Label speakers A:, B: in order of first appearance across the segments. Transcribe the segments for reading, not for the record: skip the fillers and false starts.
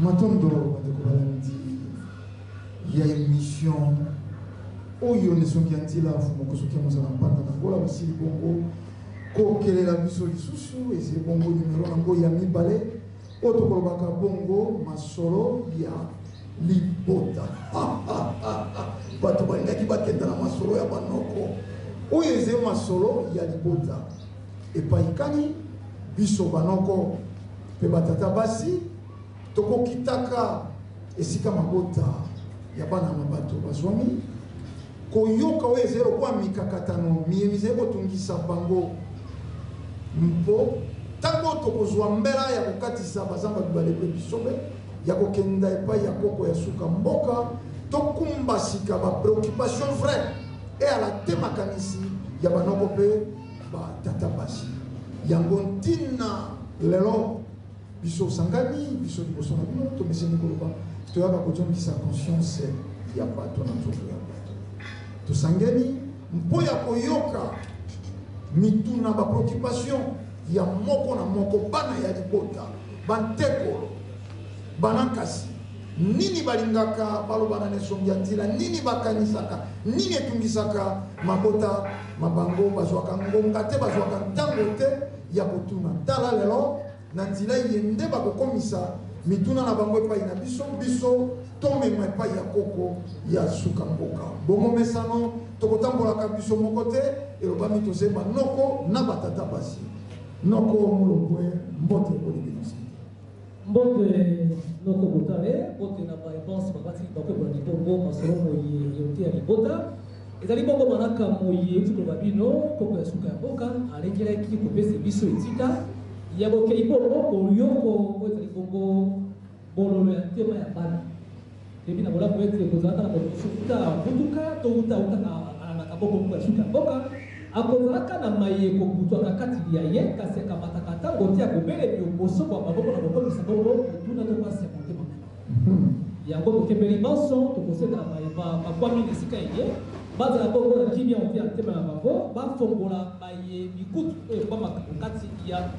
A: Matondo bandeko balandi ya emission oyo nesongi ya nzila mfumu kosoki ya mozala mpanda na ngola basili bongo kokelela biso lisusu ezali bongo numero nango ya mibale oyo tokolobaka bongo masolo ya libota. Bato balingaki bakenda na masolo ya banoko oyo ezali masolo ya libota epai kani biso banoko mpe batata basi tokokitaka esika mabota ya bana na bato bazwami koyoka oyo ezali lokola mikakatano miye mizali kotungisa bango mpo ntango tokozwa mbela ya kokatisa bazamba bibale mpe bisobe ya kokenda epai ya koko ya suka mboka, tokumba sika ba preoccupation vrai eyala te makanisi ya banoko mpe ba tata basi. Yango ntina lelo biso osangani biso liboso na bino tomeseni koloba toyaka kozongisa conscience ya bato na nzoto ya bato. Tosangani mpo ya koyoka mituna ba preoccupation ya moko na moko bana ya libota Bantekolo, banankasi, nini balingaka balobana na esongi ya nzila? Nini bakanisaka? Nini etungisaka mabota ma bango? Bazwaka ngonga te, bazwaka ntango te ya kotuna. Tala lelo, na nzila iye nde bakokomisa mituna na bango epai na biso, biso tomema epai ya koko ya suka mboka. Bomomesano, tokotambolaka biso moko te, elobami toze banoko na batata basi. Noko Mulopwe mbote boni bino sante.
B: Mbote noko Botale, mbote na baye banso babati libaku ya kolanda bongo masolo moye ya oteya libota. Ezali bongo manaka moye euti koloba bino koko ya suka ya mboka alengelaki kopesa biso etika ya bokei bongo koyoko oyo ezali bongo bololo ya ntema ya bana. Toyebi na bolamu ete kozalaka na moto mosusu uta motuka to uta uta alandaka bongo moko ya suka ya mboka, akozalaka na maye kobutwaka kati lya ye, kasi akamataka ntango te ya kobelemi oboso bwa bango mpo na kokomisa bongo motuna to mpasi ya motema mwa bango. Yango tokembeli banso, tokosenga na baye bakwami na esika eye bazala bongo na kimia ote ya ntema ya bango, bafongola maye mikutu oyo ekwamaka okati ya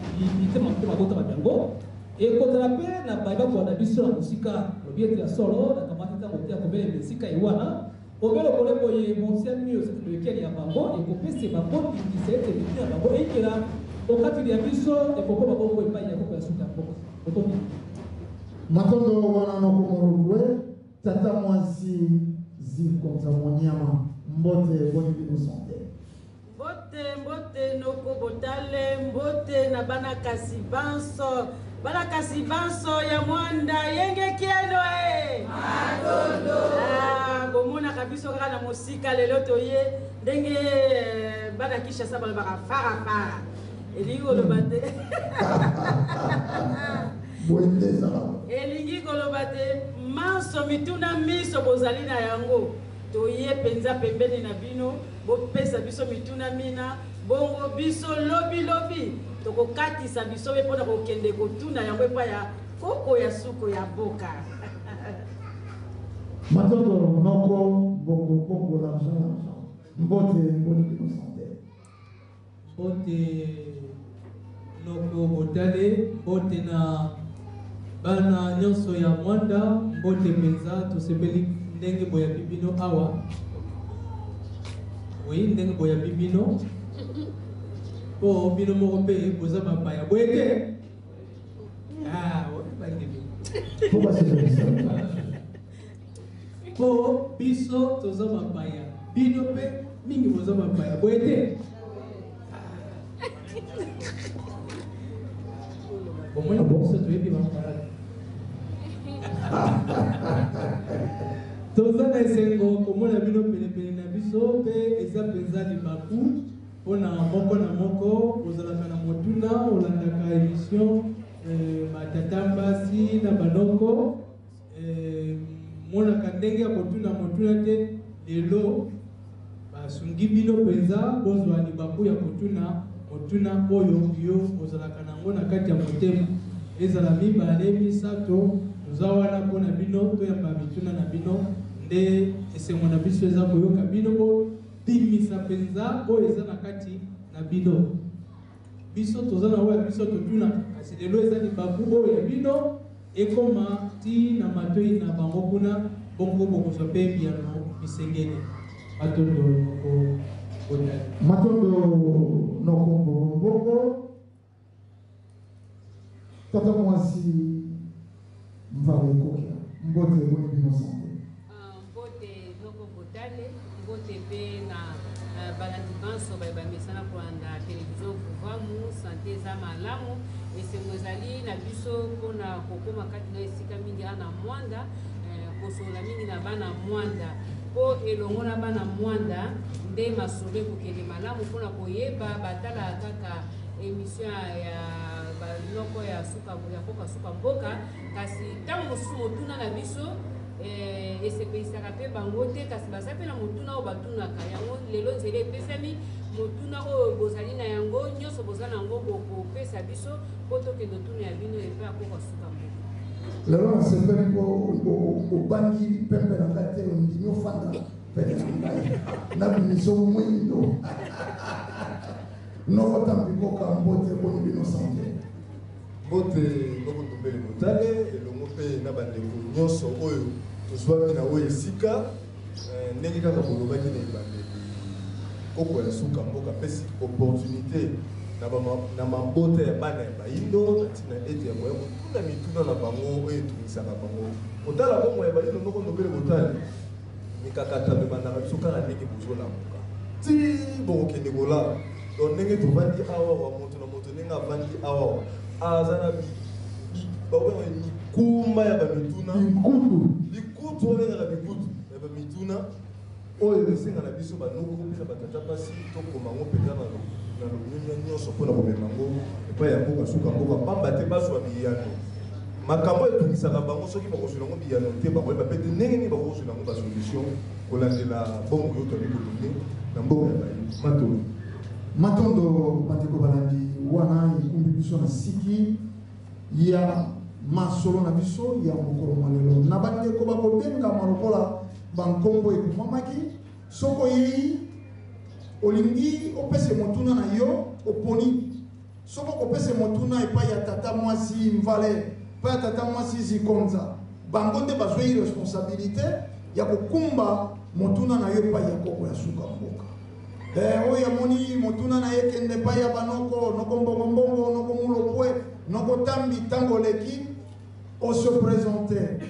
B: mitema mpe mabota ma byango. Ekozala mpe na baye bakolanda biso na mosika. Alobi ete, Ya solo, nakamati ntango te ya kobelema esika eye wana, obe lokole boye botiami o ya bango, ekopese bango ndingisa ete mituna ya bango eikela o kati lya biso, ekokoma bongo epai ya koko ya suka ya mboka. Botondi.
A: Matondo wana noko Morogwe, tata mwasi Zikonza Moniama, mbote boni bino sante.
C: Mbote mbote noko botale mbote na bana kasi banso bana kasi banso ya mwanda yenge kieno e matondo ah, bomonaka biso kaka na mosika lelo toye ndenge eh, bana Kinshasa balobaka fara fara elingi koloba te elingi koloba te manso mituna miso bozali na yango toye mpenza pembeni na bino Bopesa biso mituna mina, bongo biso lobi lobi tokokatisa bisobe mpo na kokende kotuna yango epai ya koko ya suko ya boka.
A: Matondo noko mbongo mbongo l'argent l'argent mbote boni bino sante.
D: Mbote noko Botale, mbote na bana nyonso ya Mwanda, mbote mpenza, tosepeli ndenge boyambi bino awa. Oui, ndenge boyambi bino mpo bino moko mpe boza bapaya boye te? Ah, bandimi mpo biso toza bapaya, bino mpe mingi boza bapaya boye te? Bomoni biso toyebi bapaya. Toza na esengo komona bino penepene na biso mpe eza mpenza libaku mpo na moko na moko. Ozalaka na motuna, olandaka emission batata basi na banoko, monaka ndenge ya kotuna motuna te. Lelo basungi bino mpenza bozwa libaku ya kotuna motuna oyo yo ozalaka nango na kati ya motema. Ezala mibale, misato, toza wana mpo na bino, toyamba mituna na bino. Nde esengo na biso eza koyoka bino bobimisa mpenza oyo eza na kati na bino. Biso toza na oyo ya biso totunaka, kasi lelo eza libaku oyo ya bino. ekoma ti na matoi na bango kuna, bongo bokozwa mpe biyano bisengeli. Matondo noko Botali.
A: Matondo noko Mbongo Mbongo. Tata mwasi Mvale Kokia, mbote, boni bino sante?
E: Mbote noko Botale, mbote mpe na balandi banso baye bamesana kolanda television Vuvamu. Sante eza malamu, esengo ezali na biso mpona kokóma kati na esika mingi awa na Mwanda, kosolola mingi na bana Mwanda, mpo elongo na bana Mwanda nde masolo ekokende malamu mpona koyeba. Batalaka kaka émission ya banoko ya suka ya koka suka mboka, kasi ntango mosusu motuna na biso esepelisaka mpe bango te, kasi baza mpe na motuna oyo batunaka yango. Lelo nzela epesami, motuna oyo bozali na yango nyonso, boza na yango, bokopesa biso mpo tokende otuna ya bino epai ya koka suka mboka.
A: Lelo nasepeli mpo obangi pembe na ngai te, ondimi ofanda pene na ngai na bimiso mwindo. Noko Tambikoka, mbote, boni bino sante?
F: Mbote noko Ndombele Botale, elongo mpe na bandeko nyonso oyo tozwami na oyo esika. Ndenge kaka bolobaki na ebandeli, koko ya suka mboka apesi opportunité na mabota ya bana ya bayindo na ntina ete ya koya kotuna mituna na bango oyo etungisaka bango. Kotala bongo ya bayindo, noko Ndombele Botale, mikakatano ebandaka biso kaka ndenge bozolamuka ti bokokende kolala. Donc ndenge tovandi awawa, moto na moto ndenge avandi awawa aza na babengaka mikumba ya bamituna.
A: Bikutu.
F: Bikutu, babengaka bikutu ya bamituna oyo esenga na biso banoko mpe na batata basi tokoma yango mpenza na lomemia nyonso mpona komema yango epai ya mboka suka mboka, pamba te bazwa biyano. Makambo etungisaka bango, soki bakozwela yango biyano te, bakoyeba mpe te ndenge nini bakozwela yango basolution kolandela bongo oyo toali kolonge na mboka ya bayi. Matondo.
A: Matondo bandeko balandi. Wana ekumbi biso na siki ya masolo na biso ya mokolo mwa lelo. Na bandeko bakobengama lokola bankombo ekomamaki, soki oyei olingi opesa motuna na yo, oponi soki okopesa motuna epai ya tata mwasi Mvale, epai ya tata mwasi Zikonza. Bango nde bazwi responsabilité ya kokumba motuna na yo epai ya koko ya suka mboka. Oyo amoni motuna na ye kende epai ya banoko, noko Mbongombongo, noko Mulopwe, noko Tambi. Ntango oleki, ose présente,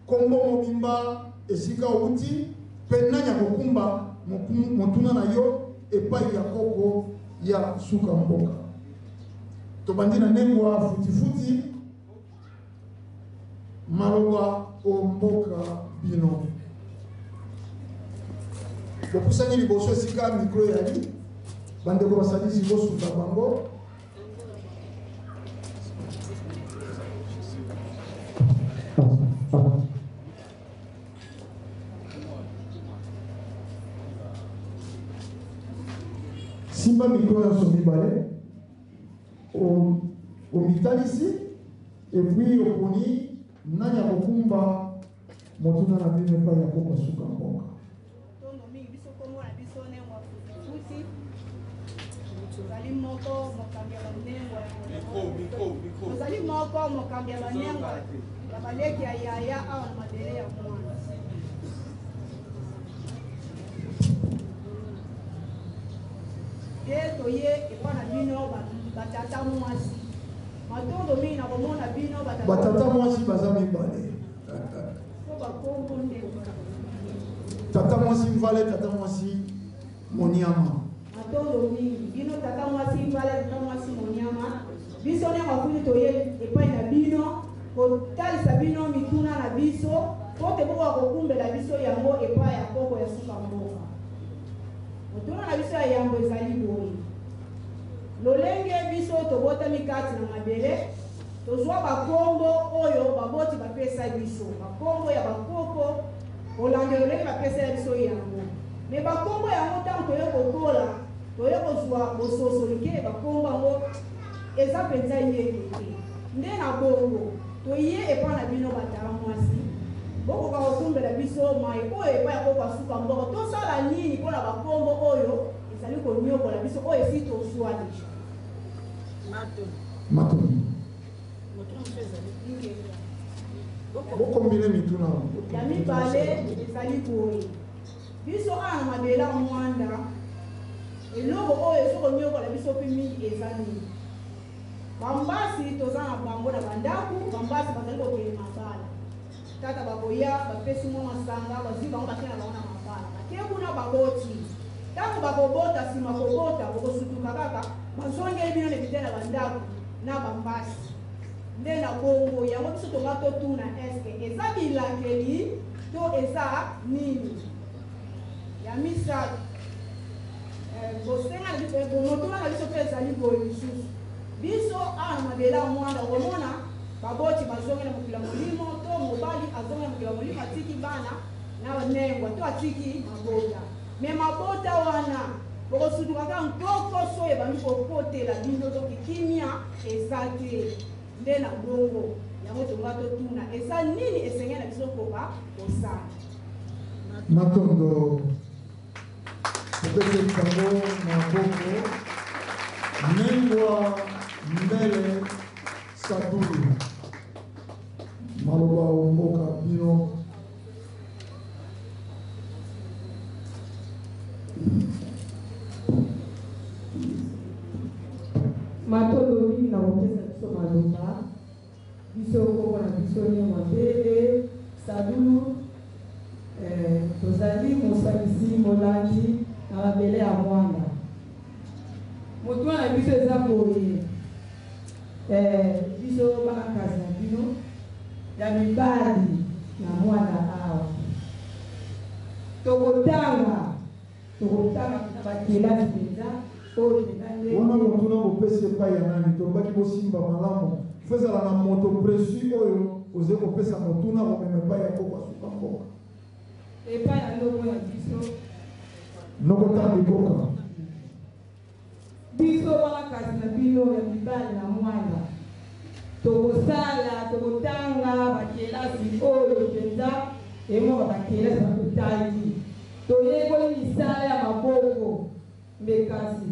A: kombo mobimba, esika outi mpe nani akokumba motuna na yo epai ya koko ya suka mboka. Tobandi na Nengwa Futifuti, maloba o mboka bino. Bopusani liboso esika micro eyali, bandeko basalisi bosunga bango. Simba micro nyonso mibale, omitalisi et puis oponi nani akokumba motuna na bino epai ya koko suka mboka.
G: Tondo mingi. Biso kombo na biso Nengwa Futi, tozali moko mokambi ya banengwa, tozali moko mokambi ya banengwa ya baleki ya yaya awa na mabele ya Mwana. Te toye epa na bino batata mwasi. Matondo mingi na komona bino.
A: Batata mwasi baza mibale.
G: Po bakombo nde.
A: Tata mwasi Mvale, tata mwasi Moniama.
G: Matondo mingi bino tata mwasi Mvale, tata mwasi Moniama. Biso nde makuli toye epai na bino kotalisa bino mituna na biso po te bokoka kokumbela biso yango epai ya koko ya suka mboka. Motuna na biso ya yambo ezali boye: lolenge biso tobotami kati na mabele, tozwa bakombo oyo baboti bapesa biso, bakombo ya bakoko, kolanda lolenge bapesela biso yango. Mais bakombo yango, ntango toye kokola, toye kozwa bososoli ke bakombo yango eza mpenza yeke te. Nde na bongo toye epai na bino batala mwasi, bokoka kokumbela biso mai oyo epai ya koko asuka mboka. Tosala nini mpona bakombo oyo ezali konyokola biso, oyo esi tozwa déjà?
A: Matondo. Bokombine mituna.
G: Ya mibale ezali boye, biso awa na mabele ya Mwanda, eloko oyo ezo konyokola biso mpe mingi eza nini? Bambasi toza na bango na bandako, bambasi bazali kokende mabala. Tata bakoya, bapesi mwa masanga, bazwi bango bakei na bango na mabala. Bakei kuna baboti. Ntango bakobota, nsima kobota, bokosutuka kaka, bazongeli bino na bitene ya bandako na bambasi. Nde na bongo, yango biso tonga totuna, est-ce que eza bilakeli to eza nini? Ya misato, bosenga na biso, motuna na biso mpe ezali boye lisusu. Biso awa na mabele ya Mwanda, okomona baboti bazongi na mokili ya molimo, to mobali azongi na mokili ya molimo, atiki bana na nengwa to atiki mabota. Mais mabota wana bokosutuka kaka nkoko so ebandi kokotela bino, donc kimia eza te. Nde na bongo yango tonga totuna eza nini esengeli na biso koka kosala.
A: Matondo topeseli bango maboko. Nengwa Mbele Sadulu, maloba omboka bino.
H: Matondo mingi na kopesa biso maloba. Biso koko na biso Nengwa Mbele Sadulu, tozali mosangisi molandi na mabele ya Mwanda. Motuna na biso eza boye, biso bana kasi na bino ya mibali na Mwanda awa tokotanga na bakelasi mpenza oyo mpenza nde
A: wana motuna bopesi epai ya nani? Tolobaki bosimba malamu, fo ezala na moto précis oyo ozali kopesa motuna komema epai ya koko asuka mboka.
H: Epai ya ndoko na biso.
A: Noko Tambi Koka.
H: Biso bana kasi na bino ya mibali na Mwanda tokosala, tokotanga bakelasi oyo mpenza emoka bakelasi bakotangi, toyekoli misala ya maboko, mbe kasi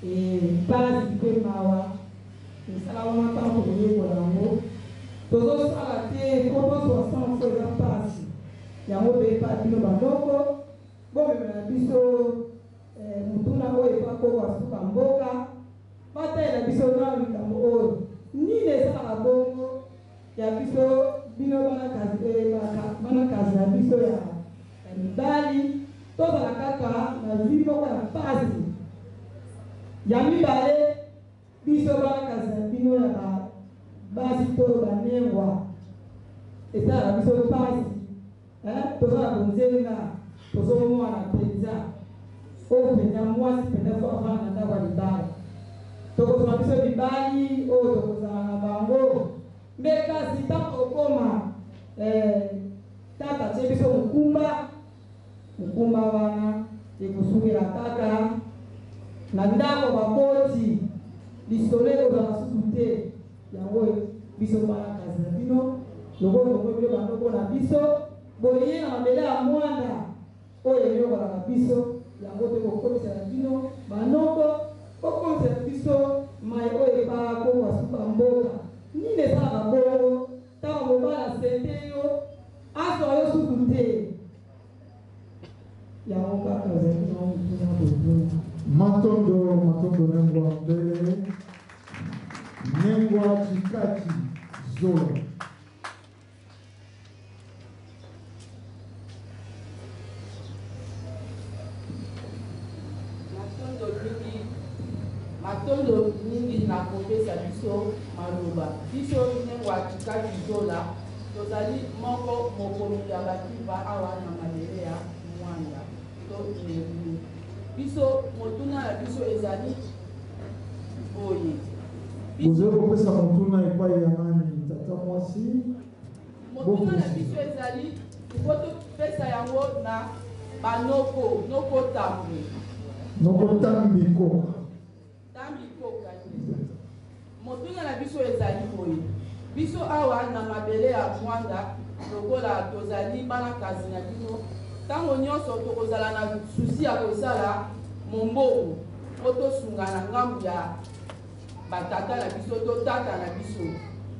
H: mpasi mpe mawa misala wana ntango tokoyekola yango tozosala te po tozwa sanso eza mpasi. Yango mpe epa bino banoko bomemela biso motuna oyo epa koko asuka mboka, batalela biso nano likambo oyo nini esalaka bongo ya biso bino bana kasi na biso ya mibali tozala kaka na vie moko ya mpasi. Ya mibale, biso bana kasi na bino ya basi to banengwa esalaka biso mpasi, tozala bonzenga, tozomwana mpenza oyo mpenza mwasi mpenza fo avanda na ndako ya libala. Tokozwa biso mibali oyo tokozala na bango, mbe kasi ntango okoma tata tie biso mokumba, mokumba wana ekosukela kaka na ndako baboti, lisolo ekozala susu te. Yango biso bana kasi na bino lokola tomoni bino bandoko na biso boye na mabele ya Mwanda oyo enyokolaka biso, yango tokokomisa na bino banoko, kokomisa biso mai oyo epa koko asuka mboka. Nini esalaka bongo ntango mobali asente yo azwa yo susu te? Yango kaka ozalaki na motuna kotuna.
A: Matondo, matondo Nengwa Mbele Nengwa Chikati Zola.
I: Matondo mingi na kopesa biso maloba. Biso Nengwa Chikati Zola tozali moko mokomi ya bakiva awa na mabele ya Mwanda to Nebulu. Biso motuna na biso ezali boye.
A: Bozali kopesa motuna epai ya nani? Tata mwasi.
I: Motuna na biso ezali po topesa yango na banoko, noko Tambi.
A: Noko Tambi Koka.
I: Tambi Koka. Motuna na biso ezali boye. Biso awa na mabele ya Mwanda lokola tozali bana kasi na bino, ntango nyonso tokozala na susi ya kosala mombongo po tosunga na ngambu ya batata na biso to tata na biso.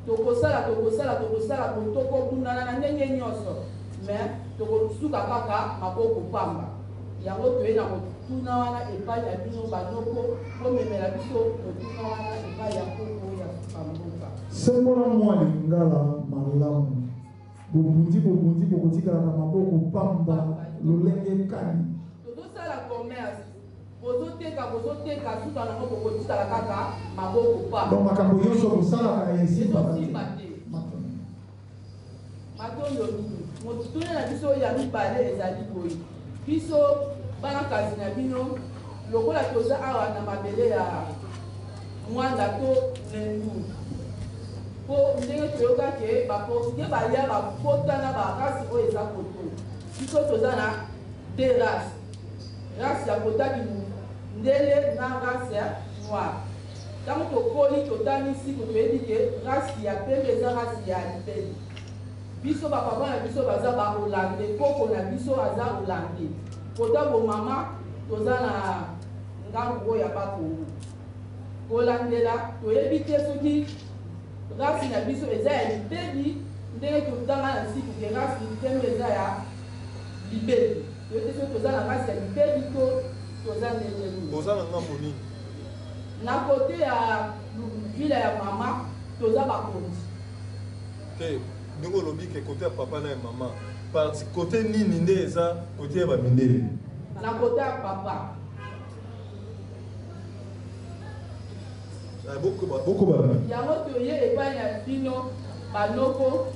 I: Tokosala, tokosala, tokosala, tokobundana na ndenge nyonso, mais tokosuka kaka maboko pamba. Yango toye na motuna wana epai na bino banoko, bomemela biso motuna wana epai ya koko ya suka mboka.
A: Sembola mwa lingala malamu. Bobundi bobundi bokotikala na maboko pamba lolenge kani?
I: Tozosala commerce, bozoteka, bozoteka, suka nango bokotikala kaka maboko pamba.
A: Donc makambo nyonso bosalaka esimbaka te.
I: Ezosimba te. Matondo mingi. Motuna na biso ya mibale ezali boye: biso bana kasi na bino, lokola toza awa na mabele ya Mwanda to Lendu, mpo ndenge toyoka ke baportugais baya bakota na barase oyo eza koto, biso toza na deux races, race ya kotaki ndele na race ya noire. Ntango tokoli totangisi ko toyebi ke race ya pembe eza race ya libele. Biso bapapa na biso baza ba hollandais, koko na biso aza hollandais. Kota bomama toza na ngambu oyo ya Bakongo. Kolandela toyebi te soki race na biso eza ya libebi, ndenge totanga na nsiku ke race pembe eza ya libebi. Toyebi te soki toza na race ya libebi to toza ndenge nini.
F: Boza na ngambo nini?
I: Na kote ya vila ya mama toza bakonzi.
F: Te, ndenge olobi ke kote ya papa na ya mama, parti kote nini nde eza kote ya bamindele?
I: Na kote ya papa.
F: Bokoba.
I: Yango toye epai na bino banoko,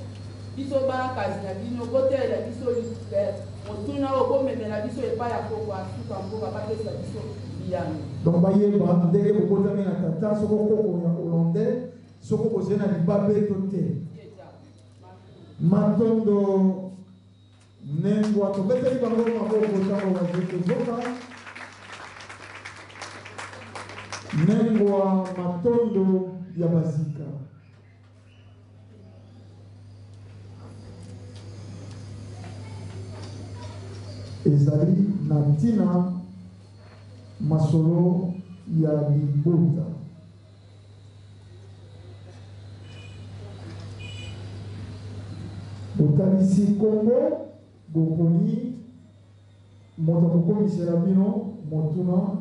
I: biso bana kasi na bino, botelela biso motuna oyo, bomemela biso epai ya koko asuka mboka, bapesa biso biyano.
A: Donc bayeba ndenge bokotami na tata, soko koko ya hollandais, soko bozali na libabe to te. Matondo Nengwa, tobeteli bango maboko ntango bazali kozoka. Nengwa Matondo ya Bazika. Ezali na ntina masolo ya libota. Botalisi nkombo, boponi moto akokomisela bino motuna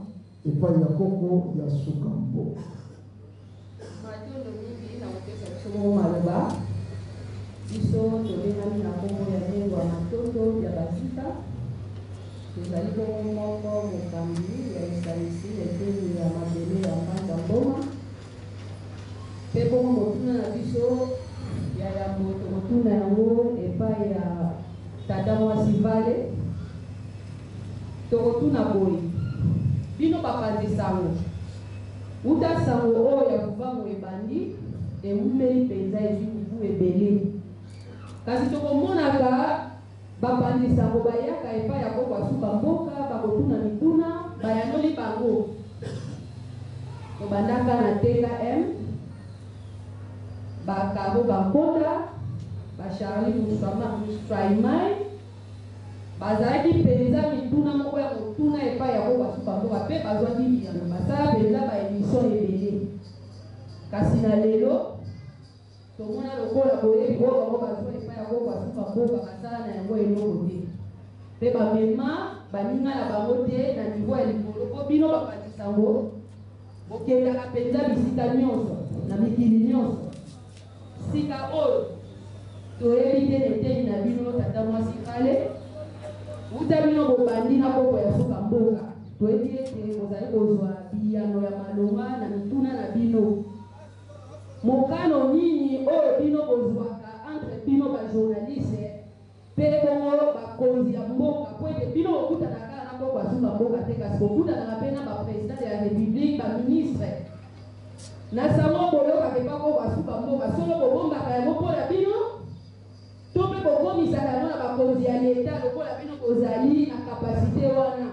A: epai ya koko ya suka mboka.
J: Matondo mingi na kopesa biso moko maloba. Biso tobengami na nkombo ya Nengwa Matondo ya Bazika. Tozali bongo moko mokambi ya lisalisi na eteni ya mabele ya Mbanza Mboma. Mpe bongo motuna na biso ya yambo tokotuna yango epai ya tata mwasi Vale. Tokotuna boye: bino bapanzi sango, uta sango oyo ya Vuvamu ebandi, ewumeli mpenza, ezwi mibu ebele, kasi tokomonaka bapanzi sango bayaka epai ya koko asuka mboka, bakotuna mituna, bayanoli bango. Kobandaka na TKM, bakabo bankota, ba Charlie Mustraimai, bazalaki mpenza mituna moko ya kotuna epai ya koko asuka mboka mpe bazwaki biyano, basala mpenza ba emission ebele. Kasi na lelo tomona lokola boyebi oyo bango bazwa epai ya koko asuka mboka basala na yango eloko te, mpe bamema baninga na bango te na niveau ya likolo, mpo bino bapanzi sango bokendaka mpenza bisika nyonso na mikili nyonso. Sika oyo toyebi te na eteni na bino tata mwasi Kale, uta bino bobandi na koko ya suka mboka, toyebi ete bozali kozwa biyano ya malonga na mituna na bino. Mokano nini oyo bino bozwaka entre bino ba journaliste mpe bongo bakonzi ya mboka, po ete bino bokutanaka kaka na koko ya suka mboka te, kasi bokutanaka mpe na ba président de la république, ba ministre? Na sango boyokaka epa koko ya suka mboka, solo bobombaka yango mpo na bino to mpe bokomisaka yango na bakonzi ya leta lokola bino bozali na kapasite wana?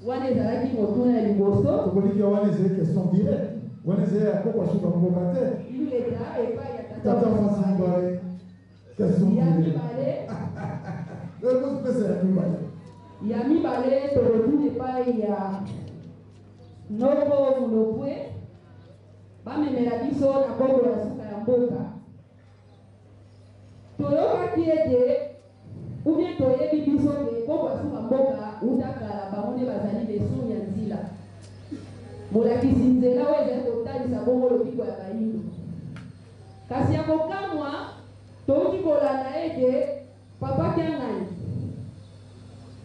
J: Wana ezalaki motuna ya liboso.
A: Tokoliki wana ezali question directe, wana ezali ya koko asuka mboka te.
J: Leta epai ya
A: tata mwasi mibale, question
J: ya
A: directe.
J: Mibale.
A: Pesa ya mibale.
J: Ya mibale tokotuna epai ya noko Mulopwe, bamemela biso na koko ya suka. mboka. Toyokaki ete ou bien toyebi biso ke koko ya suka mboka wuta kala bango nde bazali leson ya nzila. Molakisi nzela oyo ezali kotalisa bongo lobiko ya bayindo. Kasi ya kokamwa, towuti kolanda ete Papa Kiangani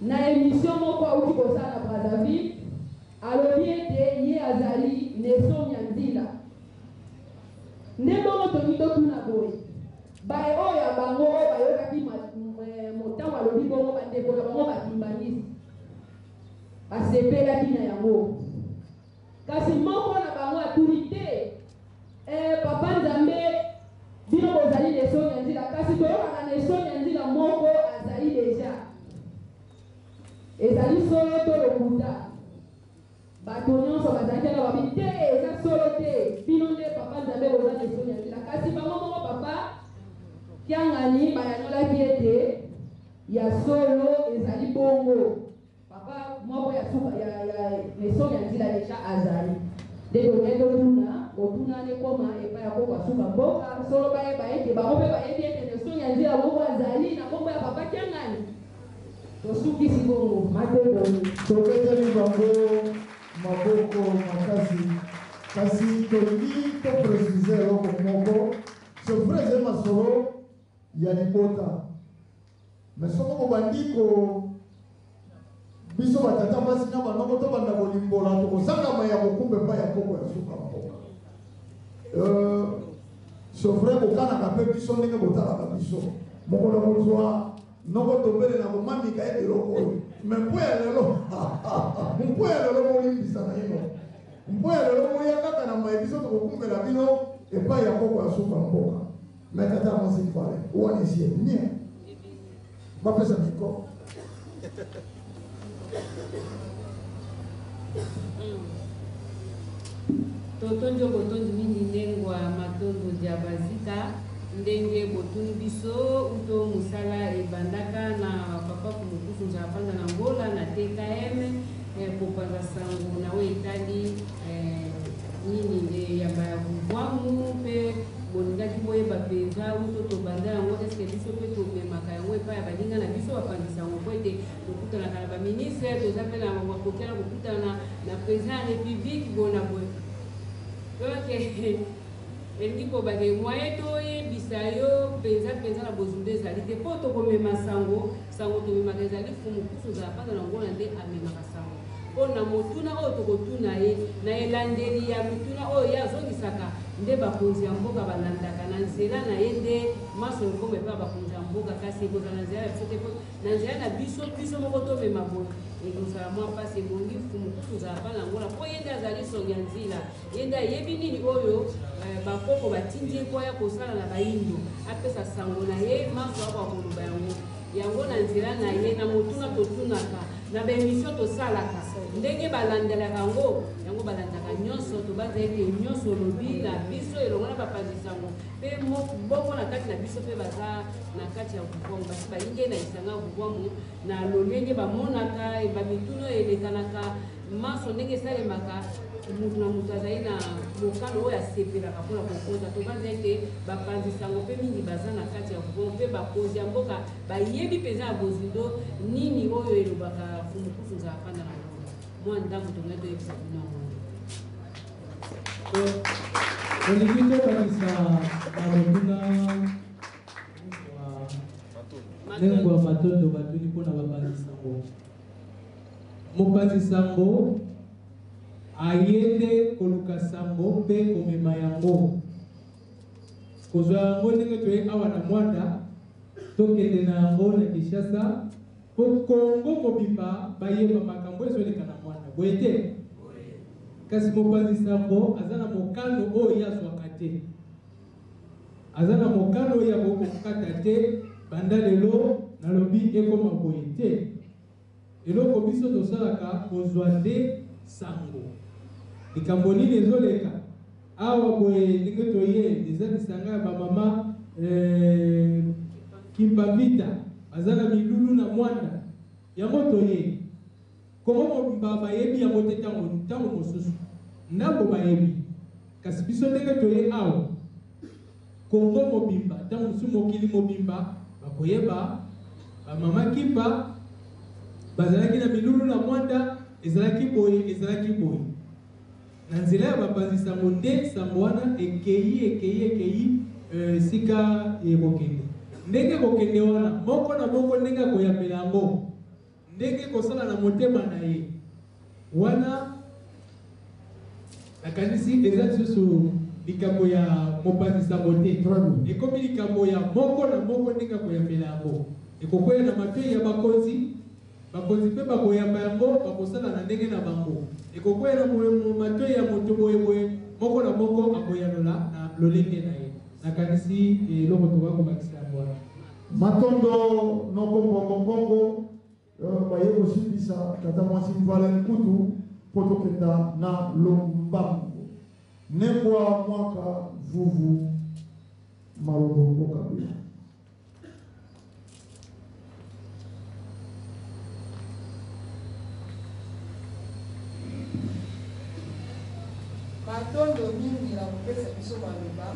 J: na emission moko awuti kosala na Brazzaville alobi ete ye azali Neson ya nzila. Nde bongo tolingi totuna boye, baye oyo ya bango oyo bayokaki motango alobi bongo, bandeko na bango ba kimbanguiste basepelaki na yango? Kasi moko na bango atuni te, Ee, Papa Nzambe, bino bozali Neson ya nzila, kasi toyokaka Neson ya nzila moko azali deja. Ezali solo to lokuta? Bato nyonso bazalaki wana babi te, eza solo te, bino nde Papa Nzambe boza Neson ya nzila. Kasi bango moko Papa Kiangani bayanolaki ete ya solo ezali bongo. Papa moko ya suka ya ya Neson ya nzila deja azali. Nde tolingi totuna motuna nekoma epai ya koko asuka mboka solo bayeba ete bango mpe bayebi ete Neson ya nzila moko azali na kombo ya Papa Kiangani. Tosukisi bongo. Matondo.
A: Tobeteli bango maboko makasi, kasi tolingi to preciser eloko moko. C'est vrai, ezali masolo ya libota, mais soko bobandi ko biso batata basi na banoko tobanda kolimbola, tokozanga mai ya kokumba epai ya koko ya suka mboka. C'est vrai, bokanaka mpe biso ndenge botalaka biso mokolo kozwa noko tobele na komamika ye biloko oyo, mais mpo ya lelo, mpo ya lelo bolimbisa na ino, mpo ya lelo boya kaka na mai biso tokokumbela bino epai ya koko ya suka mboka. Mais tata mwasi fale wana esi ebimi, bapesa micro.
E: Totondi yo botondi mingi Ndengwa Matondo dia Bazika ndenge botuni biso uto mosala ebandaka na Papa Kumukusu Nzala-Panza na Angola na TKM kopanza sango na oyo etali nini eyamba ya Vuvwamu mpe bolingaki boyeba mpenza uto tobanda yango, eske biso mpe tomemaka yango epai ya baninga na biso bapanzi sango, mpo ete tokutanaka na baministre, toza mpe na makoki ya kokutana na président ya république boye na boye. Donc elingi kobake moyen toyebisa yo mpenza mpenza na bozindo ezali te, mpo tokomema sango. Sango tomemaka ezali Fumu Kusu Nzala-Panza na Ngola nde amemaka sango. Mpo na motuna oyo tokotuna ye, na elandeli ya mituna oyo ye azongisaka, nde bakonzi ya mboka balandaka. Na nzela na ye nde manso ekoma epai ya bakonzi ya mboka, kasi ekozala na nzela na biso te, mpo na nzela na biso, biso moko tomema boye, ekozala mwa mpasi. Ebongi Mfumu Kusu Nzala-Panza na Ngola, mpo ye nde azali songi ya nzila, ye nde ayebi nini oyo bakoko batindi ye mpo aya kosala na bayindo, apesa sango na ye, manso akoka koloba yango. Yango na nzela na ye, na motuna totunaka, na ba emission tosalaka, ndenge balandelaka yango, yango balandaka nyonso. Tobanza ete nyonso olobi na biso elongo na bapanzi sango mpe boko na kati na biso mpe baza na kati ya Vuvwamu, basi bayinge na lisanga ya Vuvwamu na lolenge bamonaka bamituna oyo elekanaka manso ndenge esalemaka, mutu na mutu azali na mokano oyo asepelaka mpona kokota. Tobanza ete bapanzi sango mpe mingi baza na kati ya Vuvwamu mpe bakonzi ya mboka bayebi mpenza ya bozindo nini oyo elobaka Mfumu Kusu Nzala-Panda na Ngola. Mwa ndambo tongai toyebisa bino yango.
D: Tolingi tobakisa na motuna Ndengwa Matondo batuni mpona bapanzi sango. Mopanzi sango aye nde koluka sango mpe komema yango, kozwa yango ndenge toye awa na Mwanda, tokende na yango na Kinshasa mpo Kongo mobimba bayeba makambo ezoleka na Mwanda, boye te? Kasi mopanzi sango aza na mokano oyo ye azwaka te, aza na mokano oyo akoki kokata te. Banda lelo nalobi ekoma boye te. Eloko biso tosalaka kozwa nde sango likambo nini ezoleka awa boye. Ndenge toye eza lisanga ya bamama Kimpavita baza na milulu na Mwanda, yango toye. Kongo mobimba bayebi yango te, ntango mosusu ndambo bayebi, kasi biso ndenge toye awa. Congo mobimba, ntango mosusu mokili mobimba, bakoyeba ba mama Kimpa bazalaki na milulu na Mwanda, ezalaki boye, ezalaki boye. Na nzela ya bapanzi sango nde sango wana ekeyi, ekeyi, ekeyi esika ekokende. Ndenge ekokende wana, moko na moko ndenge akoyambela yango, ndenge ekosala na motema na ye wana, nakanisi eza lisusu likambo ya mopanzi sango te. Ekomi likambo ya moko na moko ndenge akoyambela yango. Ekokweya na matoyi ya bakonzi, bakonzi mpe bakoyamba yango, bakosala na ndenge na bango. Ekokweya na matoyi ya moto boye boye, moko na moko akoyanola na lolenge na ye. Nakanisi eloko tokoki kobakisa yango wana.
A: Matondo noko mbongo mbongo baye kosimbisa tata mwasi mvala nkutu mpo tokenda na lombango. Nengwa mwaka vuvu malobo mboka bino.
I: Matondo mingi na kopesa biso maloba.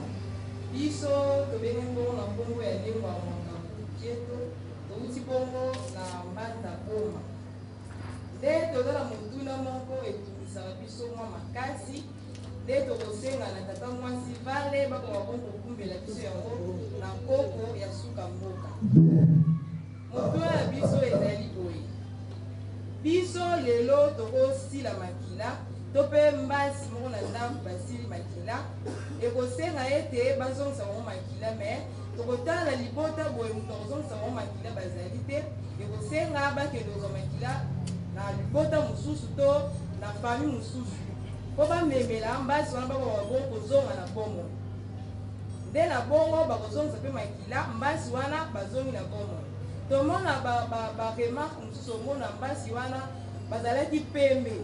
I: Biso tobengami bongo na nkombo ya Nengwa Mwaka Kieto, touti bongo na Mbanza Boma. Nde toza na motuna moko etungisaka biso mwa makasi, nde tokosenga na tata mwasi Vale bakoka bongo kokumbela biso yango na nkoko ya suka mboka. Motuna na biso ezali boye, biso lelo tokosila makila to mpe mbasi moko na ndako basili makila, ekosenga ete bazongisa bango makila, me tokotala na libota boye moto akozongisa bango makila bazali te, ekosenga bakende kozwa makila na libota mosusu to na famille mosusu mpo bamemela mbasi wana bakoka bongo kozonga na bomoi. Nde na bongo bakozongisa mpe makila, mbasi wana bazongi na bomoi. Tomona ba remarque mosusu, omona mbasi wana bazalaki pembe,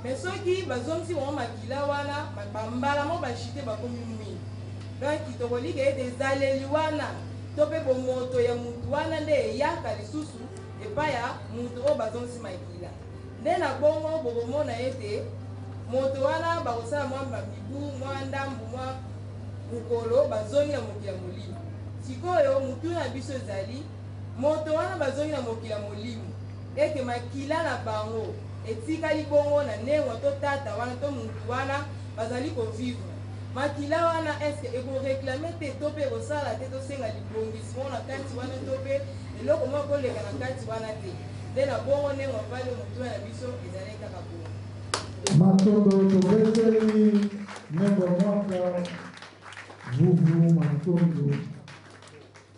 I: mais soki bazongisi bango makila wana bambala moko bachite bakomi mwindu. Donc tokolika ete ezaleli wana to mpe bomoto ya mutu wana nde eyaka lisusu epai ya mutu oyo bazongisi makila. Nde na bongo bokomona ete moto wana bakosala mwa mibu mwa ndambu mwa mokolo bazongi na mokili ya molimo. Sikoyo motuna na biso ezali, moto wana bazongi na mokili ya molimo ete makila na bango etikali bongo na nengwa to tata wana to mutu wana bazali kovivre, makila wana est-ce que ekoreklame te to mpe ekosala te tosenga libongisi moko na kati wana to mpe eloko moko ekoleka na kati wana te? Nde na bongo nengwa vale motuna na biso ezalaki kaka bongo.
A: Matondo tobeteli nengwa mwaka vuvu matondo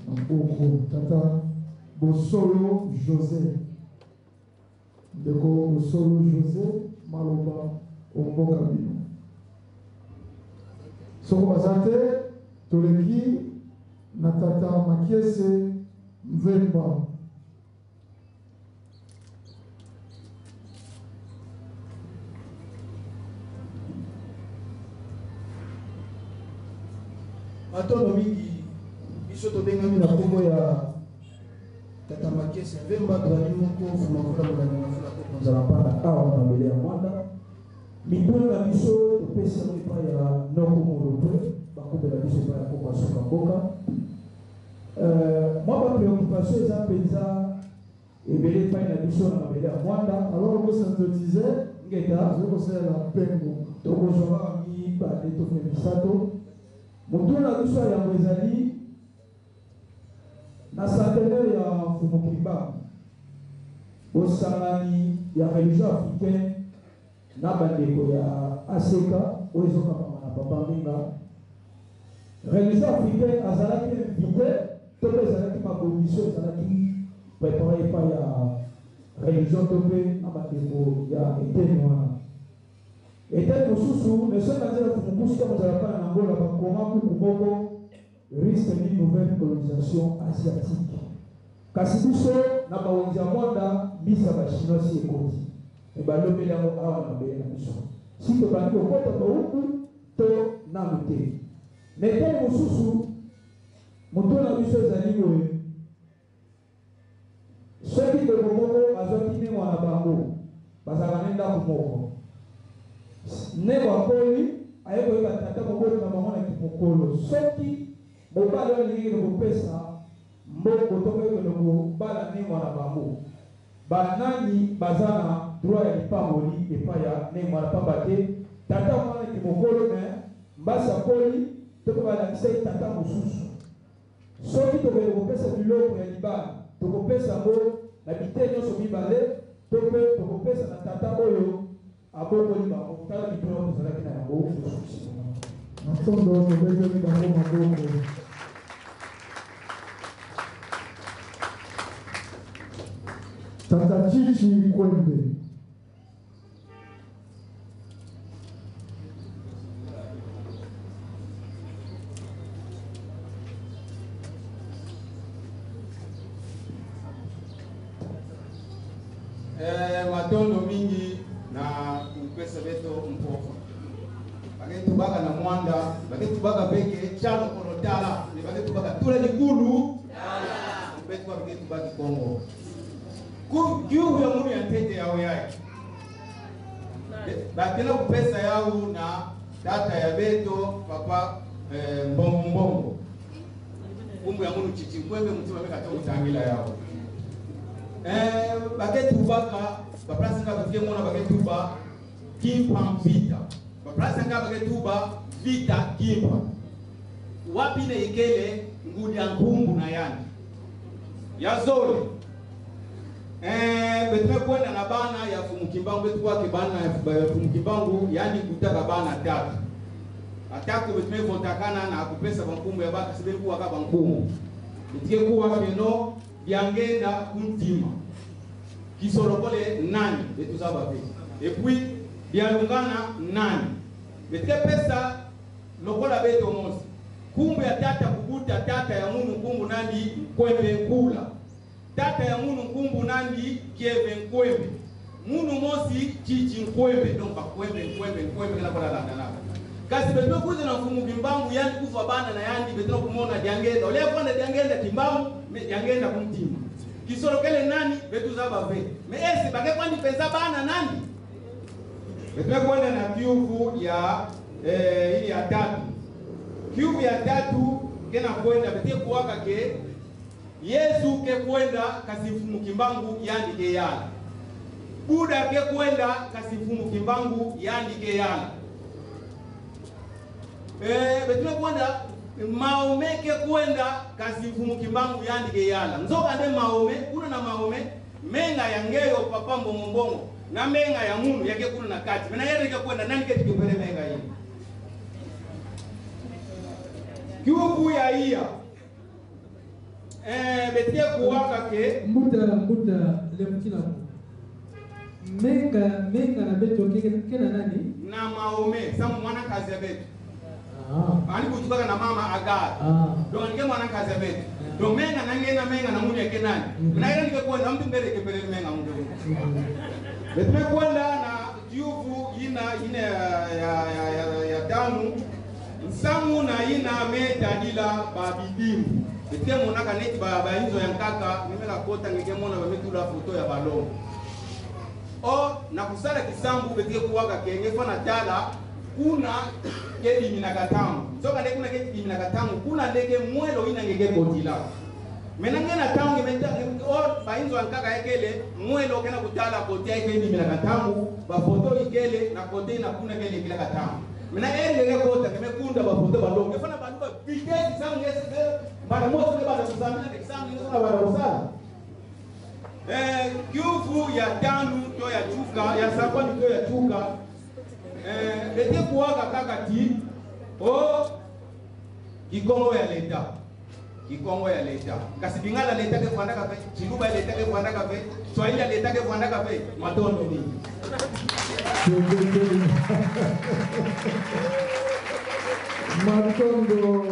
A: maboko tata Bosolo José, ndeko Bosolo José maloba omboka bino. Soko baza te toleki na tata Makiese Mvemba.
K: Matondo mingi, biso tobengami na nkombo ya Tata Makiese Mvemba, tozali moko Fumafula Molandi Mafula Kokonza na Mpanda awa na mabele ya Mwanda. Mituna na biso topesi yango epai ya Noko Molope, bakumbela biso epai ya Koko Asuka Mboka. Mwa ba preoccupation eza mpenza ebele epai na biso na mabele ya Mwanda.
A: Alors bosynthétiser,
K: Ngeta.
A: Tokoki kosalela mpengo.
K: Tokozwa kaka mibale to mpe misato. Motuna na biso ya yambo ezali na centenaire ya Mfumu Kimbangu, bosangani ya religion africaine na bandeko ya ACK oyo ezokambama na Papa Mbinga. Religion africaine azalaki invité to mpe ezalaki mabongiso ezalaki prepare epai ya religion to mpe na bandeko ya eteni wana. Eteni mosusu, Monsieur Kanzela Mfumu Kusu ntango azala mpana na Angola, bakoma buku moko risque d'une nouvelle colonisation asiatique. Kasi biso na bawenze ya Mwanda, mbisi ya ba chinois si ekoti, mais balobeli yango awa na mabele na biso. Si tobandi kokota bowumbu to nanu te. Na eteni mosusu, motuna na biso ezali boye, Soki ndeko moko azwaki nengwa na bango, bazalaka ne ndako moko. Nengwa akoli, aye koyeba tata moboti na bango na kimokolo. Soki. Mobali oyo alingi kende kopesa mbongo to mpe kokende kobala nengwa na bango, ba nani baza na droit ya lipamboli epai ya nengwa wana? Pamba te tata mwana kimokolo mais mbasi akoli to mpe balakisa ye tata mosusu. Soki tokende kopesa biloko ya libala, tokopesa yango na biteni nyonso mibale to mpe tokopesa na tata oyo abokoli bango? Tala mituna oyo tozalaki na yango tosukisi.
A: Matondo, tobeteli bango maboko. Tata Chichi Kwembe.
L: Matondo mingi na kupesa beto mpofa baketubaka na mwanda baketubaka beke chalo kolotala ne baketubaka tula likulu betu baketubaki kongo ku juhu ya munu ya ntete yawo yai bakela kupesa yawu na tata ya beto papa mbongo mbongo kumbu ya munu chichi kwembe mutima meka to kutangila yawo baketubaka baplasi nga bafike mona baketuba kimpa vita baplasi nga baketuba vita kimpa wapi ne ikele ngudi ya nkumbu na yani ya zole betume kwenda na bana ya fumu kimbangu betu kwake bana ya fumu kimbangu yani kutaka bana tatu atako betume votakana na kupesa bankumbu ya baka sibe kuwa ka bankumbu itike kuwa keno byangenda kuntima kisolokole nani betu za babe et puis byalungana nani betike pesa lokola beto mosi kumbu ya tata kubuta tata ya munu nkumbu nandi nkwembe nkula tata ya munu nkumbu nandi kieve nkwembe munu mosi chichi nkwembe donc bakwembe nkwembe nkwembe kila kola landa nako kasi beto kuza na mfumu kimbangu yani kufa bana na yandi beto kumona dyangenda ole kwanda dyangenda kimbangu me dyangenda kumtima kisolokele nani betu za bave me ese bake kwandi penza bana nani beto kwenda na kiuvu ya ili ya tatu kiuvu ya tatu kena kwenda bete kuwaka ke Yesu ke kwenda kasi mfumu kimbangu yandi ke yala Buda ke kwenda kasi mfumu kimbangu yandi ke yala betume kwenda Maome ke kwenda kasi mfumu kimbangu yandi ke yala nzoka nde Maome kuna na Maome menga ya ngeyo papa mbongo mbongo na menga ya munu yake kuna na kati mena yeye ke kwenda nani ke tikipele menga hii kiuvu ya iya betie kuwaka ke
D: mbuta mbuta lemtina menga menga na beto ke ke na nani
L: na Maome samu mwana kazi ya beto ani kutubaka na mama Agar donc nge mwana kazi ya beto donc menga na ngena menga na munu yake nani na ile nige kwenda mtu mbele ke mbele menga mtu beto kwenda na kiuvu ina ina ya tano nsangu na ina metadila babidimu bete monaka neti ba bainzo ya nkaka nimela kota ngeke mona bametula foto ya balongo o na kusala kisambu bete kuwaka kenge fana tala kuna kedimi na katangu soka nde kuna kedimi na katangu kuna ndeke mwelo ina ngeke kotila mena ngena tangu meta o bainzo ya nkaka ekele mwelo kena kutala kotia kedimi na katangu ba foto ikele na kote na kuna kele kila katangu mena eri ngeke kota kemekunda ba foto balongo fana baluka vitesse sangu ngese bana moto ne bana kuzamina kisambu ngese na bana kusala kiufu ya tanu to ya chuka ya sakwani to ya chuka bete kuwaka kaka ti o kikongo ya leta kikongo ya leta kasi bingala leta ke kwanda kafe chiluba leta ke kwanda kafe swahili leta ke kwanda kafe matondo mingi
A: matondo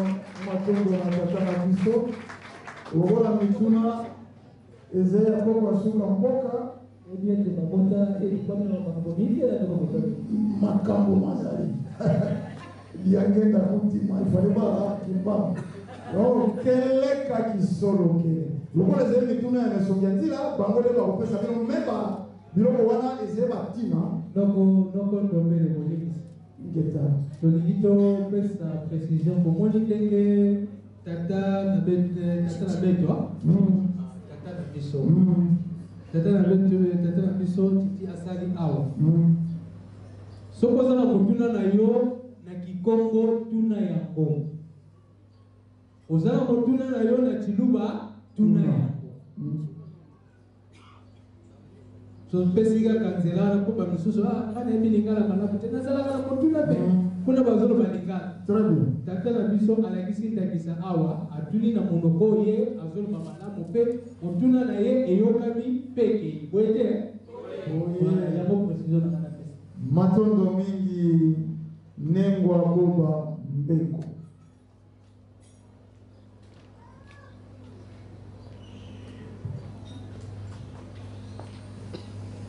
A: matondo na tata na biso lokola mituna eza ya koko asuka mboka
B: ebi ete babota elikwami na makambo mingi ya ndeko motali
A: makambo mazali liangenda kuntima ifale bala kimbangu donc keleka kisolokele lokola ezali mituna ya mesongi ya nzila bango nde bakopesa bino meba biloko wana ezali batina
D: noko noko ndombele bolekisi
A: ngeta
D: tolingi topesa précision bomoni ndenge. Tata na tata na beto tata na biso tata na beto tata na biso titi asali awa. Soki oza na motuna na yo na kikongo tuna yango. Oza na motuna na yo na tshiluba tuna yango. Topesi kaka nzela wana mpo bamisusu ah, nga nayebi lingala malamu te nazalaka na kotuna mpe kuna bazoloba lingala. Tata na biso alakisi ndakisa awa atuni na monoko ye azoloba malamu mpe motuna na ye eyokami mpe ekei boye te? Yango précision na nga napesa.
A: Matondo mingi Nengwa Boba Mbeko.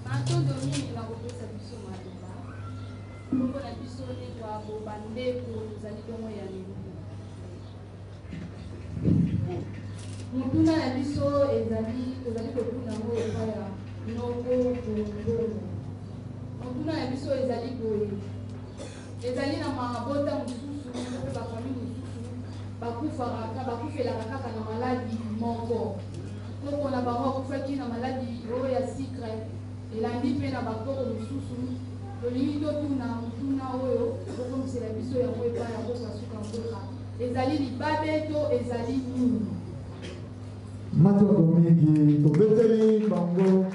M: Matondo mingi na kopesa biso maloba. Kombo na biso Nengwa Boba Mbeko, tozali bongo ya Mibu. Motuna na biso ezali, tozali kotuna yango epai ya Noko Bongongo. Motuna na biso ezali boye. Ezali na mabota mosusu to mpe ba famille mosusu bakufaka, bakufelaka kaka na maladi moko. Koko na bango akufaki na maladi oyo ya sucre, elandi mpe na bakoko mosusu. Tolingi totuna motuna oyo, bokomisela biso yango epai ya koko ya suka mboka. Ezali libabe to ezali nini?
A: Matondo mingi, tobeteli bango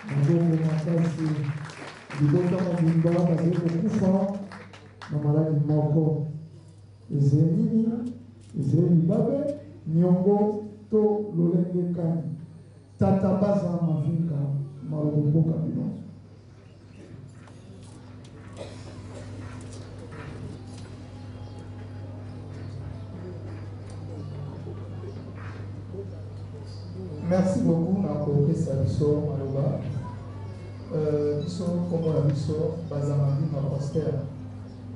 A: maboko makasi. Libota mobimba bazali kokufa na maladi moko. Ezali nini? Ezali libabe, niongo to lolenge kani? Tata Baza Mavinga, malobo mboka bino.
N: Merci beaucoup na kopesa biso maloba. Euh, biso nkombo na biso Bazamandima Prosper,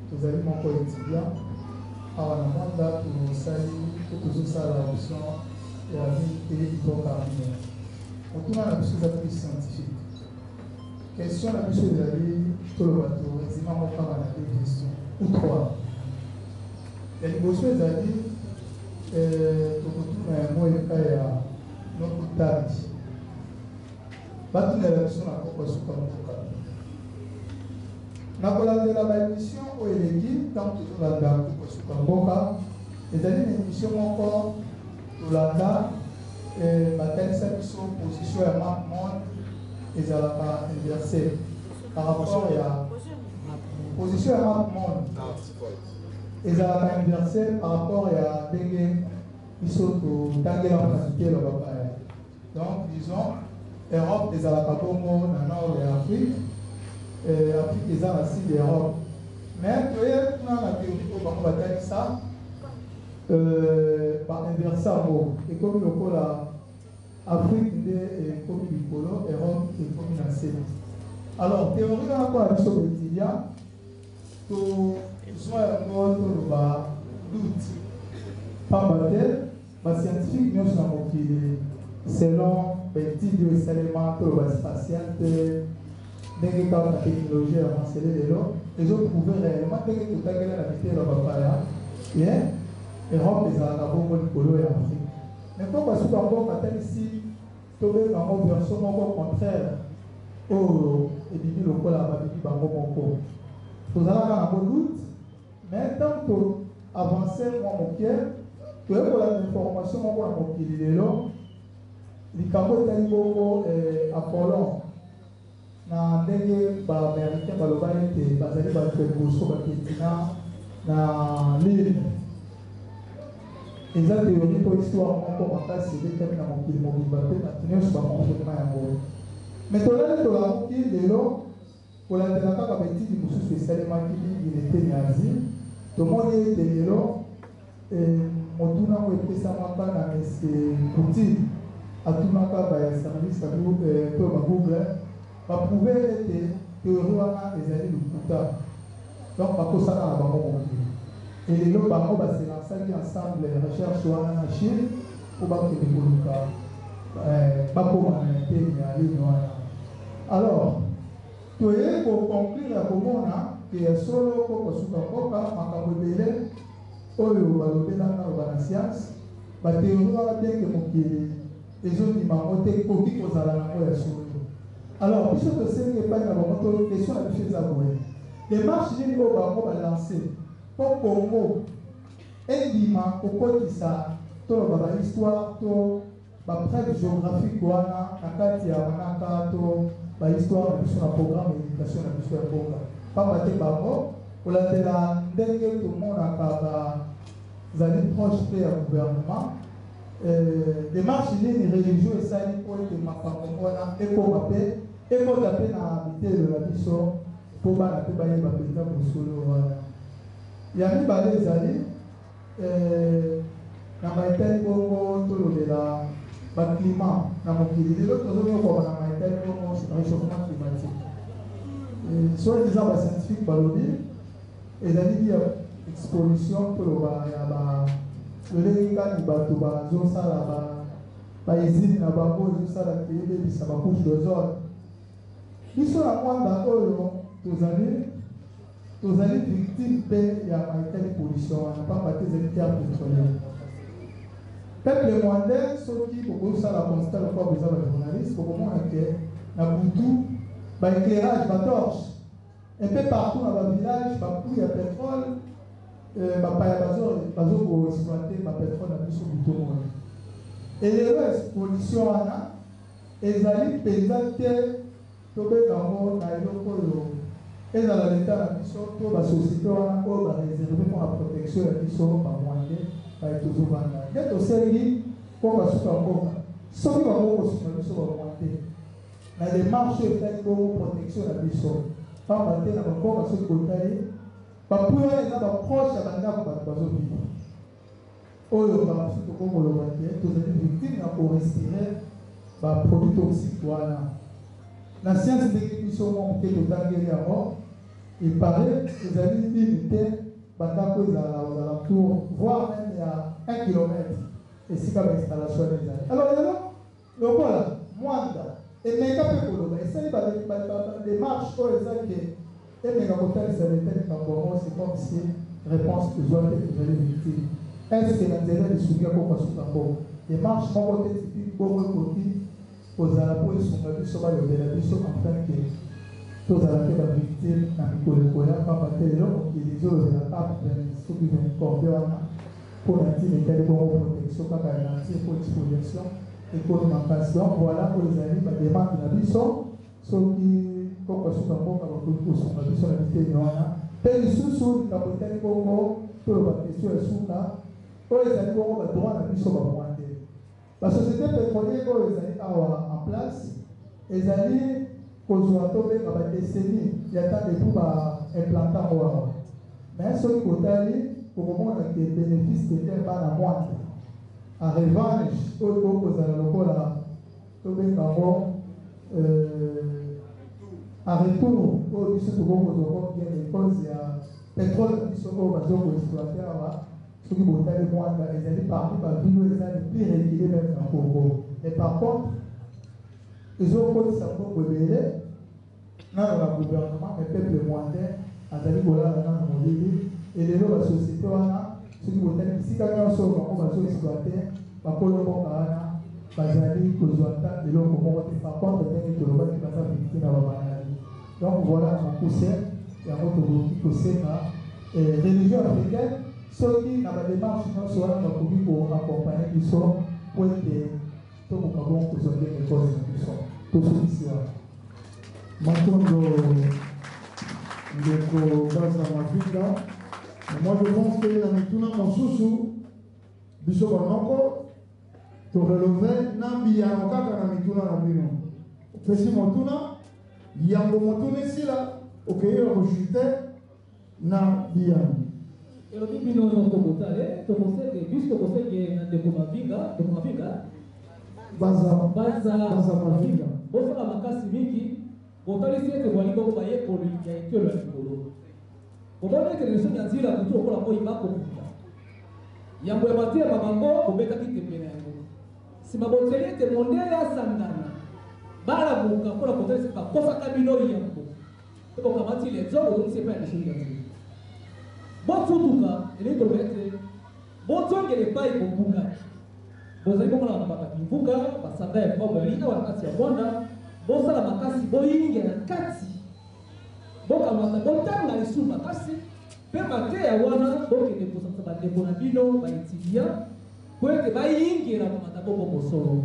N: tozali moko étudiant awa na Mwanda, tosali to tozosala option ya mine et hydrocarbures. Motuna na biso eza plus scientifique. Question na biso ezali toloba to résumé yango kaka na deux questions ou trois. Ya liboso ezali eh, tokotuna yango epai ya noko Tabi. Batunela biso na koko suka mboka. Na kolandela ba emission oyo eleki ntango tozolanda koko suka mboka, ezali na emission moko tolanda eh, batalisa biso position ya map monde ezalaka inverse par rapport ya position ya map monde ezalaka inverse par rapport ya ndenge biso totangela na bitelo bapaya. Donc disons Europe ezalaka bongo na nord ya Afrique, eh, Afrique eza na sud ya Europe. Mais toye kuna na théorie oyo bango batalisa euh, ba inverse yango ekomi lokola Afrique nde ekomi likolo, Europe ekomi na se. Alors théorie wana mpo na biso baetudiant tozwa yango toloba doute, pamba te Ba scientifiques nionso na mokili selon ba etudes oyo esalema toloba spatial pe ndenge kaka technologie e avancele lelo ezo prouver reellement ndenge totangela na biteyelo ya bapaya ye Europe ezalaka bongo likolo ya Afrique mais mpo basuka mboka atalisi tobenga yango version moko contraire oyo ebimi lokola babimi bango moko tozalaka na ngo doute. Mais tango to avancer mwa moke, toye kolanda information moko na mokili lelo, likambo etali bongo eh, Apollon na ndenge ba Americains baloba ete bazali bato ya liboso baketi na na lune. Eza théorie to histoire moko makasi ebetami na mokili mobimba mpe bato nyonso ba confirma yango. Mais tolali tolamuki lelo Kolandela kaka ba etidi mosusu esalemaki mingi na eteni ya Asie, tomoni ete lelo motuna oyo epesamaka na Monsieur Poutine atunaka ba ya service ya to ba Google ba prouver ete theorie wana ezali lokuta. Donc bakosaka na bango mokili. Et lelo bango ba se lancaki ensemble recherche wana na Chine mpo bakende koluka bakoma na eteni ya lune wana. Alors, toye ko conclure ya komona que ya solo koko suka mboka makambo ebele oyo balobelaka loba na science, batheorie wana, bien que mokili ezondima yango te, ekoki kozala nango ya solo. Alors biso tosengi epai na bango, to question na biso eza boye: démarche nini oyo bango balance mpo Congo endima kokotisa, toloba, bahistoire to bapreuve géographique wana na kati ya manaka to bahistoire na biso na programme ya éducation na biso ya mboka? Pamba te bango, kolandela ndenge tomonaka, bazali proche mpe ya gouvernement. Démarche nini religion esali mpo ete makambo wana ekoma mpe ekota mpe na bitelo na biso, mpo bana mpe bayeba mpenza bosolo wana? Ya mibale ezali na maetali bongo, tolobela baclimat na mokili. Lelo tozonyokoma na maetali bongo réchauffement climatique. Soit disant bascientifique balobi ezali bi ya exposition, toloba ya ba lolenge kani bato bazosala bausine na bango, ezosala ke ebebisa bacouche d'ozone. Biso na Mwanda oyo tozali victime mpe ya maetali pollution wana, pamba te ezali terre pétrolière. Peuple mwandais, soki bokosala constat lokola boza bajournaliste, bokomona ke na butu baéclairage, batorche un peu partout na bavillage, bapuits ya pétrole, bapaya bazokoexploite bapétrole na biso butu mona. Elelo pollution wana ezali mpenza te, tobenga yango na eloko oyo ezala leta na biso to basociété wana oyo baréserve mpona protection ya biso bamwande baye tozovanda. Nde tosengi mpo basuka mboka, soki bango kosunga biso bamwande na démarche oyo etali bongo protection na biso, pamba te na bamboka, soki botali, bapuits wana eza baproche ya bandako bato bazovivre, oyo bamosusu tokokoloba te tozali victime ya korespire baproduit toxique wana. Na science, ndenge biso mwa moke totangeli yango, epare ezali nini te, bandako ezala aux alentours, voire même ya 1 kilomètre esika bainstallation wana ezali. Alors lelo lokola Mwanda emeka mpe koloba, esali badémarche oyo eza ke emeka kotalisa leta likambo yango, c'est comme si réponse tozwa te. Tozali victime. Est ce que na nzela lisungi akoka suka mboka, démarche moko te typique bongo ekoki kozala mpo esunga biso, balobela biso enfin ke tozala te bavictime na mikolo ekoya? Pamba te lelo mokili ezolobela cap soki combien wana mpo na ntina etali bongo protection kaka ya nature, mpo expoliation ekomi makasi. Donc voilà oyo ezali bademande na biso. Soki koko suka mboka bakoki kosunga biso na biteni wana. Mpe lisusu likambo etali bongo, toyo baquestion ya suka oyo ezali bongo badroit na biso bamwande. Basociété pétrolier oyo ezali awa en place ezali kozwa, tobenga, badécennie ya temps depuis baimplante yango awa, mais soki kotali, okomona ke bénéfice tete bana Mwanda en revanche oyo ekoki kozala lokola, tobenga yango, en retour oyo biso tokoki kozwa comme bien de cause ya pétrole na biso oyo bazokoexploite awa. Soki botali, Mwanda ezali parmi baville oyo eza le plus reculé même na Congo, mais par contre ezokotisa mbongo ebele nano na gouvernement, mais peuple mwandais azali kolala nano molili. Elelo basociété wana, soki botali bisika nyonso oyo bango bazoexploite, bakolo mboka wana bazali kozwa ata eloko moko te. Par contre, ndenge tolobaki, baza victime na bamaladi. Donc voilà na mokuse yango tokoki kosenga religion africaine, soki na badémarche nyonso wana bakoki koaccompagne biso po ete tokoka bongo kozwa ndenge cause na biso. Tosukisi wana.
A: Matondo, ndeko Baza Mavinga. Moi, je pense que na mituna mosusu biso banoko toreleve na biyano kaka na mituna na bino. Opesi motuna yango, motuna esila, okei ya kochute na biyano.
B: Elobi bino noko botale, tokosenge biso, tokosenge na ndeko Mavinga, ndeko Mavinga.
A: Baza.
B: Baza.
A: Baza Mavinga.
B: Bosala makasi mingi. Botalisi ete bwali bongo bayekoli ya etelo ya likolo. Bomoni ete liso ya nzila kutu lokola moi bakobunda yambo ya mateya bango, bobetaki tembe na yango. Nsima bozeli ete mondele asangana balamuka mpona kotalisa bakosaka bino yambo, mpe bokamati lezo, bozongisi epai ya liso ya nzila. Bofutuka, elingi koloba ete Bozongela epai bobungaki. Bozali bongo na bato ya kimvuka, basanga ya Vuvamu ya awa na kati ya Mwanda, bosala makasi boyingela na kati, bokamata, botanga lisusu makasi, mpe mateya wana bokende kosangisa bandeko na bino ba etudiants mpo ete bayingela komata bongo bosolo.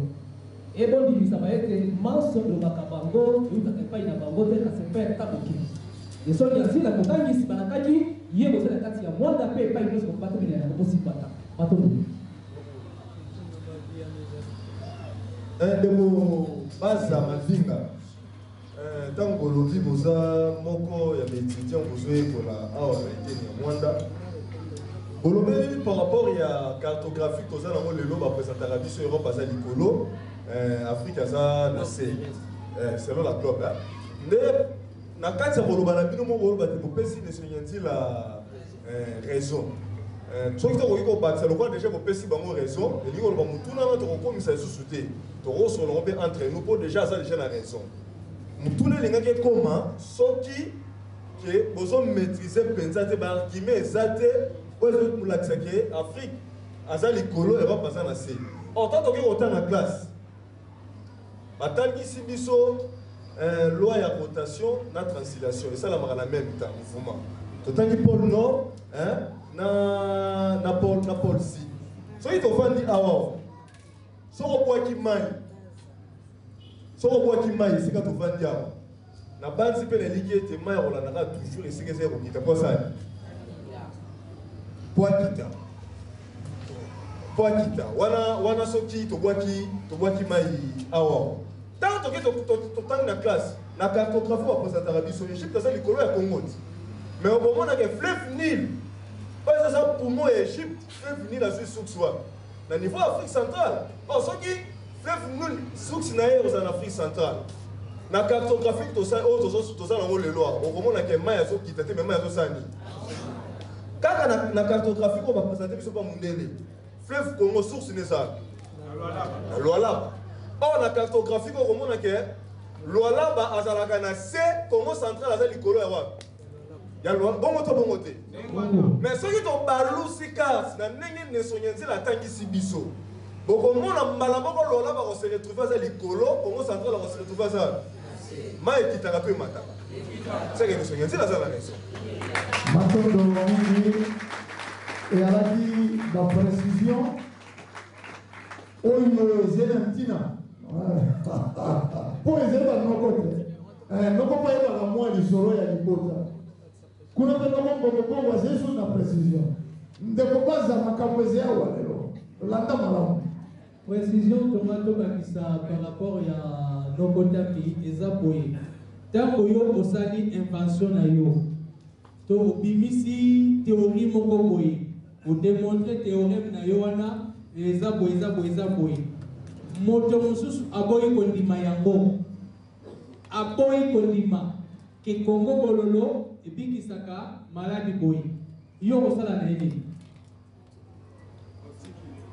B: Ebondimisama ete manso elobaka bango eutaka epai na bango te, kasi epai ya Tata Mokeli. Esongi ya nzila botangisi balakaki ye bozali na kati ya Mwanda mpe epai nionso bokobatami na yango bosimbaka. Matondo.
F: Eh, ndeko Baza Mavinga, eh, ntango bolobi boza moko ya baetudiant bozoyekola awa na eteni ya Mwanda, bolobeli par rapport ya cartographie toza nango lelo, bapresentaka biso Europe aza likolo, eh, Afrique aza na se, eh, selon la globe, eh. Nde na kati ya koloba na bino moko boloba te bopesi Nesongi Nzila eh, raison. Eh, soki tokoki kobakisa lokola deja bopesi bango raison, elingi koloba motuna wana tokokomisa lisusu te, tokosolola yango mpe entre nous mpo deja aza deja na raison. Motuna elingaki ekoma soki ke bozo maîtriser mpenza te, ba argument eza te oyo ezo kolakisa ke Afrique aza likolo, Europe aza na se. Or tant tokoki kotanga classe, batangisi biso eh, loi ya rotation na translation esalamaka na même temps mouvement. Totangi pôle nord, hein, na, na pôle, na pôle sud. Soki tovandi awa, soki obwaki mai, soki obwaki mai esika tovandi awa, na banzi mpe nalingi ete mai akolandaka toujours esika eza ekokita mpo asali mpo akita, mpo akita wana wana. Soki tobwaki tobwaki mai awa, ntango toke totangi na classe na cartographie, bapresentaka biso Egypte aza likolo ya Congo ti, mais okomonaka fleuve Nil oyo eza poumon ya Egypte. Fleuve Nil azwi source wapi? Na niveau ya Afrique centrale. Or soki fleuve Nil source na ye ozala na Afrique centrale, na cartographie oyo toza nango lelo awa, okomona ke mai azokita te, mais mai azosala nini? Kaka na, na cartographie oyo bapresente biso mpa mundele, fleuve Congo source ne eza na Lualaba. Or na cartographie okomona ke Lualaba azalaka na se, Congo central aza likolo ya wapi? Ya Lualaba. Bongo to bongo te? Mais soki tobalusi carte na ndenge Nesongi Nzila atangisi biso, bokomona mbala moko Lualaba akose retrouve aza likolo, Congo central akose retrouve aza mai ekitaka to emataka. Seke Nesongi Nzila aza na raison.
A: Matondo mingi, eyalaki baprécision oyo ezali na ntina mpo ezali banoko te. Noko mpo ayebaka mwa lisolo ya libota kuna mpe noko mbongobongo azali susu na précision. Ndeko Baza, makambo ezali awa lelo, landa malamu.
D: Précision tonga tobakisa par rapport ya noko Tambi eza boye: ntango yo osali invention na yo to obimisi théorie moko boye, odémontre théorème na yo wana eza boye, eza boye, eza boye, moto mosusu aboyi kondima yango, aboyi kondima ke Kongo bololo ebikisaka maladi boye, yo okosala na ye nini?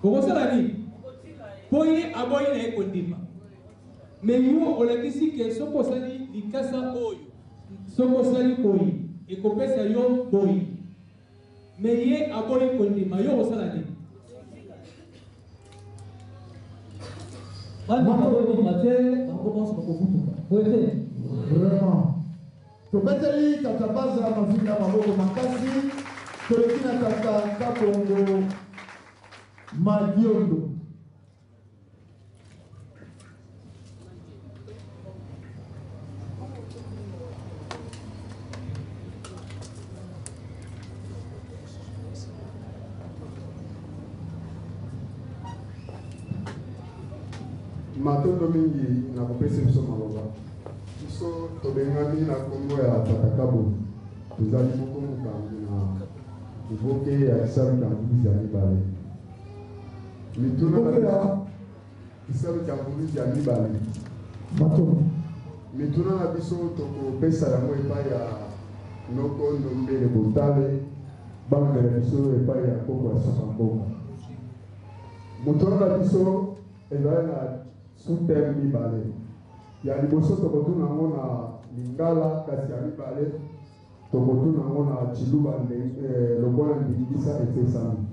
D: Okosala nini? Mpo ye aboyi na ye kondima, mais yo olakisi ke soki osali likasa oyo, soki osali boye, ekopesa yo boye, mais ye aboyi kondima, yo okosala nini?
B: Bana bakondima te, bango banso bakofutuka boye te.
A: Vraiment, tobeteli tata Baza Mavinga maboko makasi. Toleki na tata Kabongo Madiondo.
O: Matondo mingi na kopesa biso maloba. Biso tobengami na nkombo ya Tata Kabo, tozali moko mokambi na liboke ya Kisalu kya Mvuluzi ya mibale. Mituna na biso, Kisalu kya Mvuluzi ya mibale. Mituna na biso tokopesa yango epai ya noko Ndombele Botale, bamemela biso epai ya koko ya suka mboka. Motuna na biso ezali na sous-thème mibale. Ya liboso tokotuna yango na lingala, kasi ya mibale tokotuna yango na tshiluba lokola ndingisa epesami.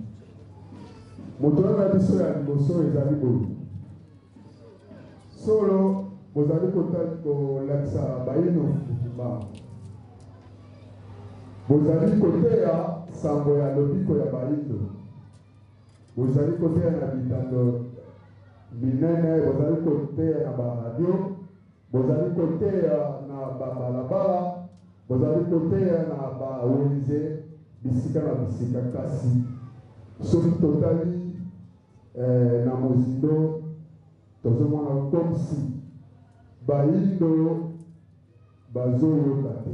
O: Motuna na biso ya liboso ezali boye: solo bozali kolakisa baino Mvukimbangu, bozali koteya sango ya lobiko ya baindo, bozali koteya na bitando minene, bozali koteya na baradio, bozali koteya na babalabala, bozali koteya na bawenze, bisika na bisika. Kasi soki totali na mozindo, tozomona comme si bayindo bazoyoka te.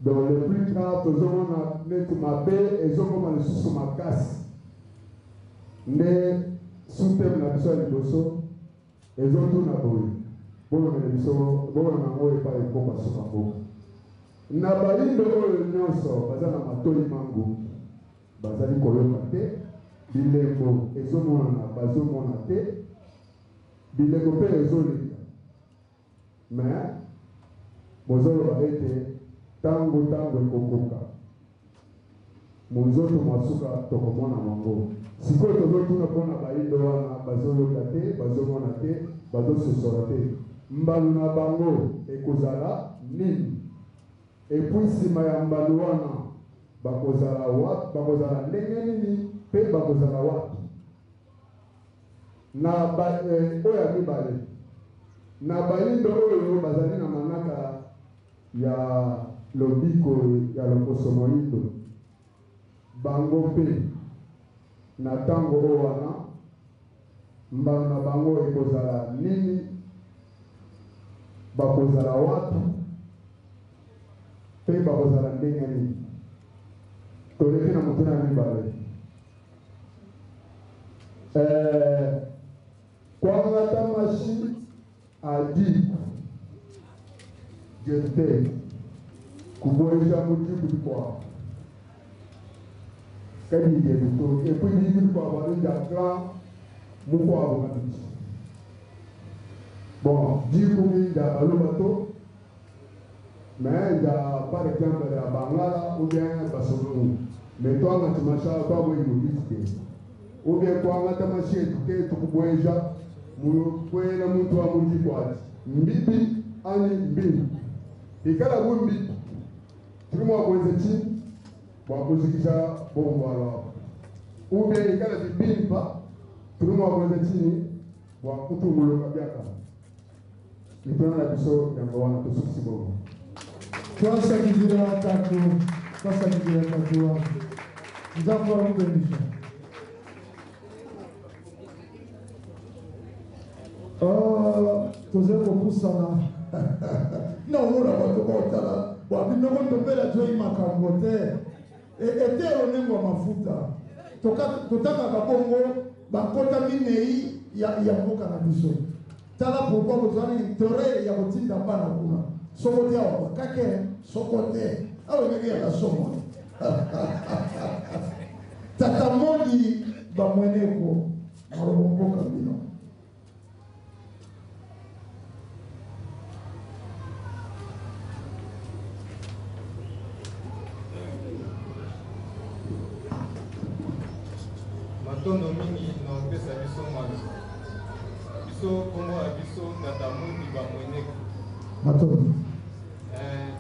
O: Donc le plus grave, tozomona neti mabe ezokoma lisusu makasi. Nde sous-thème na biso ya liboso ezotuna boye, bolomela biso, bolona yango epai ekoma suka mboka. Na bayindo oyo nyonso baza na matoi mangungi, bazali koyoka te, bilembo ezomonana bazomona te, bilembo mpe ezoleka, mais bozoloba ete tango tango ekokoka monzoto masuka tokomona bango. Sikoyo tozotuna mpona bayindo wana bazoyoka te, bazomona te, bazososola te, mbalu na bango ekozala nini? Et puis nsima ya mbalu wana bakozala wapi? Bakozala ndenge nini mpe bakozala wapi? Na ba, oyo ya mibale, na bayindo oyo bazali na manaka ya lobiko ya loposo moyindo, bango mpe na ntango oyo wana mbano na bango ekozala nini? Bakozala wapi mpe bakozala ndenge nini? Toleki na motuna ya mibale. Kwangata mashi adi diete kuboesha mu diku dikuabu kadi dietu to, et puis diku dikuabu adi dia clan mukuabu kabidi. Bon, diku ki dia baluba to, mais dia par exemple dia bangala ou bien basongo, mais twangati masha twaboyi mu diku te, ou bien kwangata mashi etu te tukubueja mu kuela muntu wa mu diku adi mbibi ani mbimbi ikala bu mbibi tudi mua kuenza tshinyi bua kujikija bobu bualu abu, ou bien ikala bibimpa tudi mua kuenza tshinyi bua kutunguluka biakane. Mituna na biso yango wana, tosukisi bongo.
A: Twasakidila tatu, twasakidila tatu wangu. Nzambe akubenisha. Tozali kopusana naomona bato baotala bwa binoko ndombela twei makambo te. Etelo ndenge ya mafuta totangaka bongo bakota minei ya mboka na biso. Tala pourquoi bozwani intérêt ya kotinda bana kuna, soko te awa bakake, soko te awa ndenge ya kasomo. Tata modi bamweneko malobo mboka bino.
P: Matondo mingi na opesa biso maloba. Biso kombo na biso tata modi bamweneko.
A: Matondo.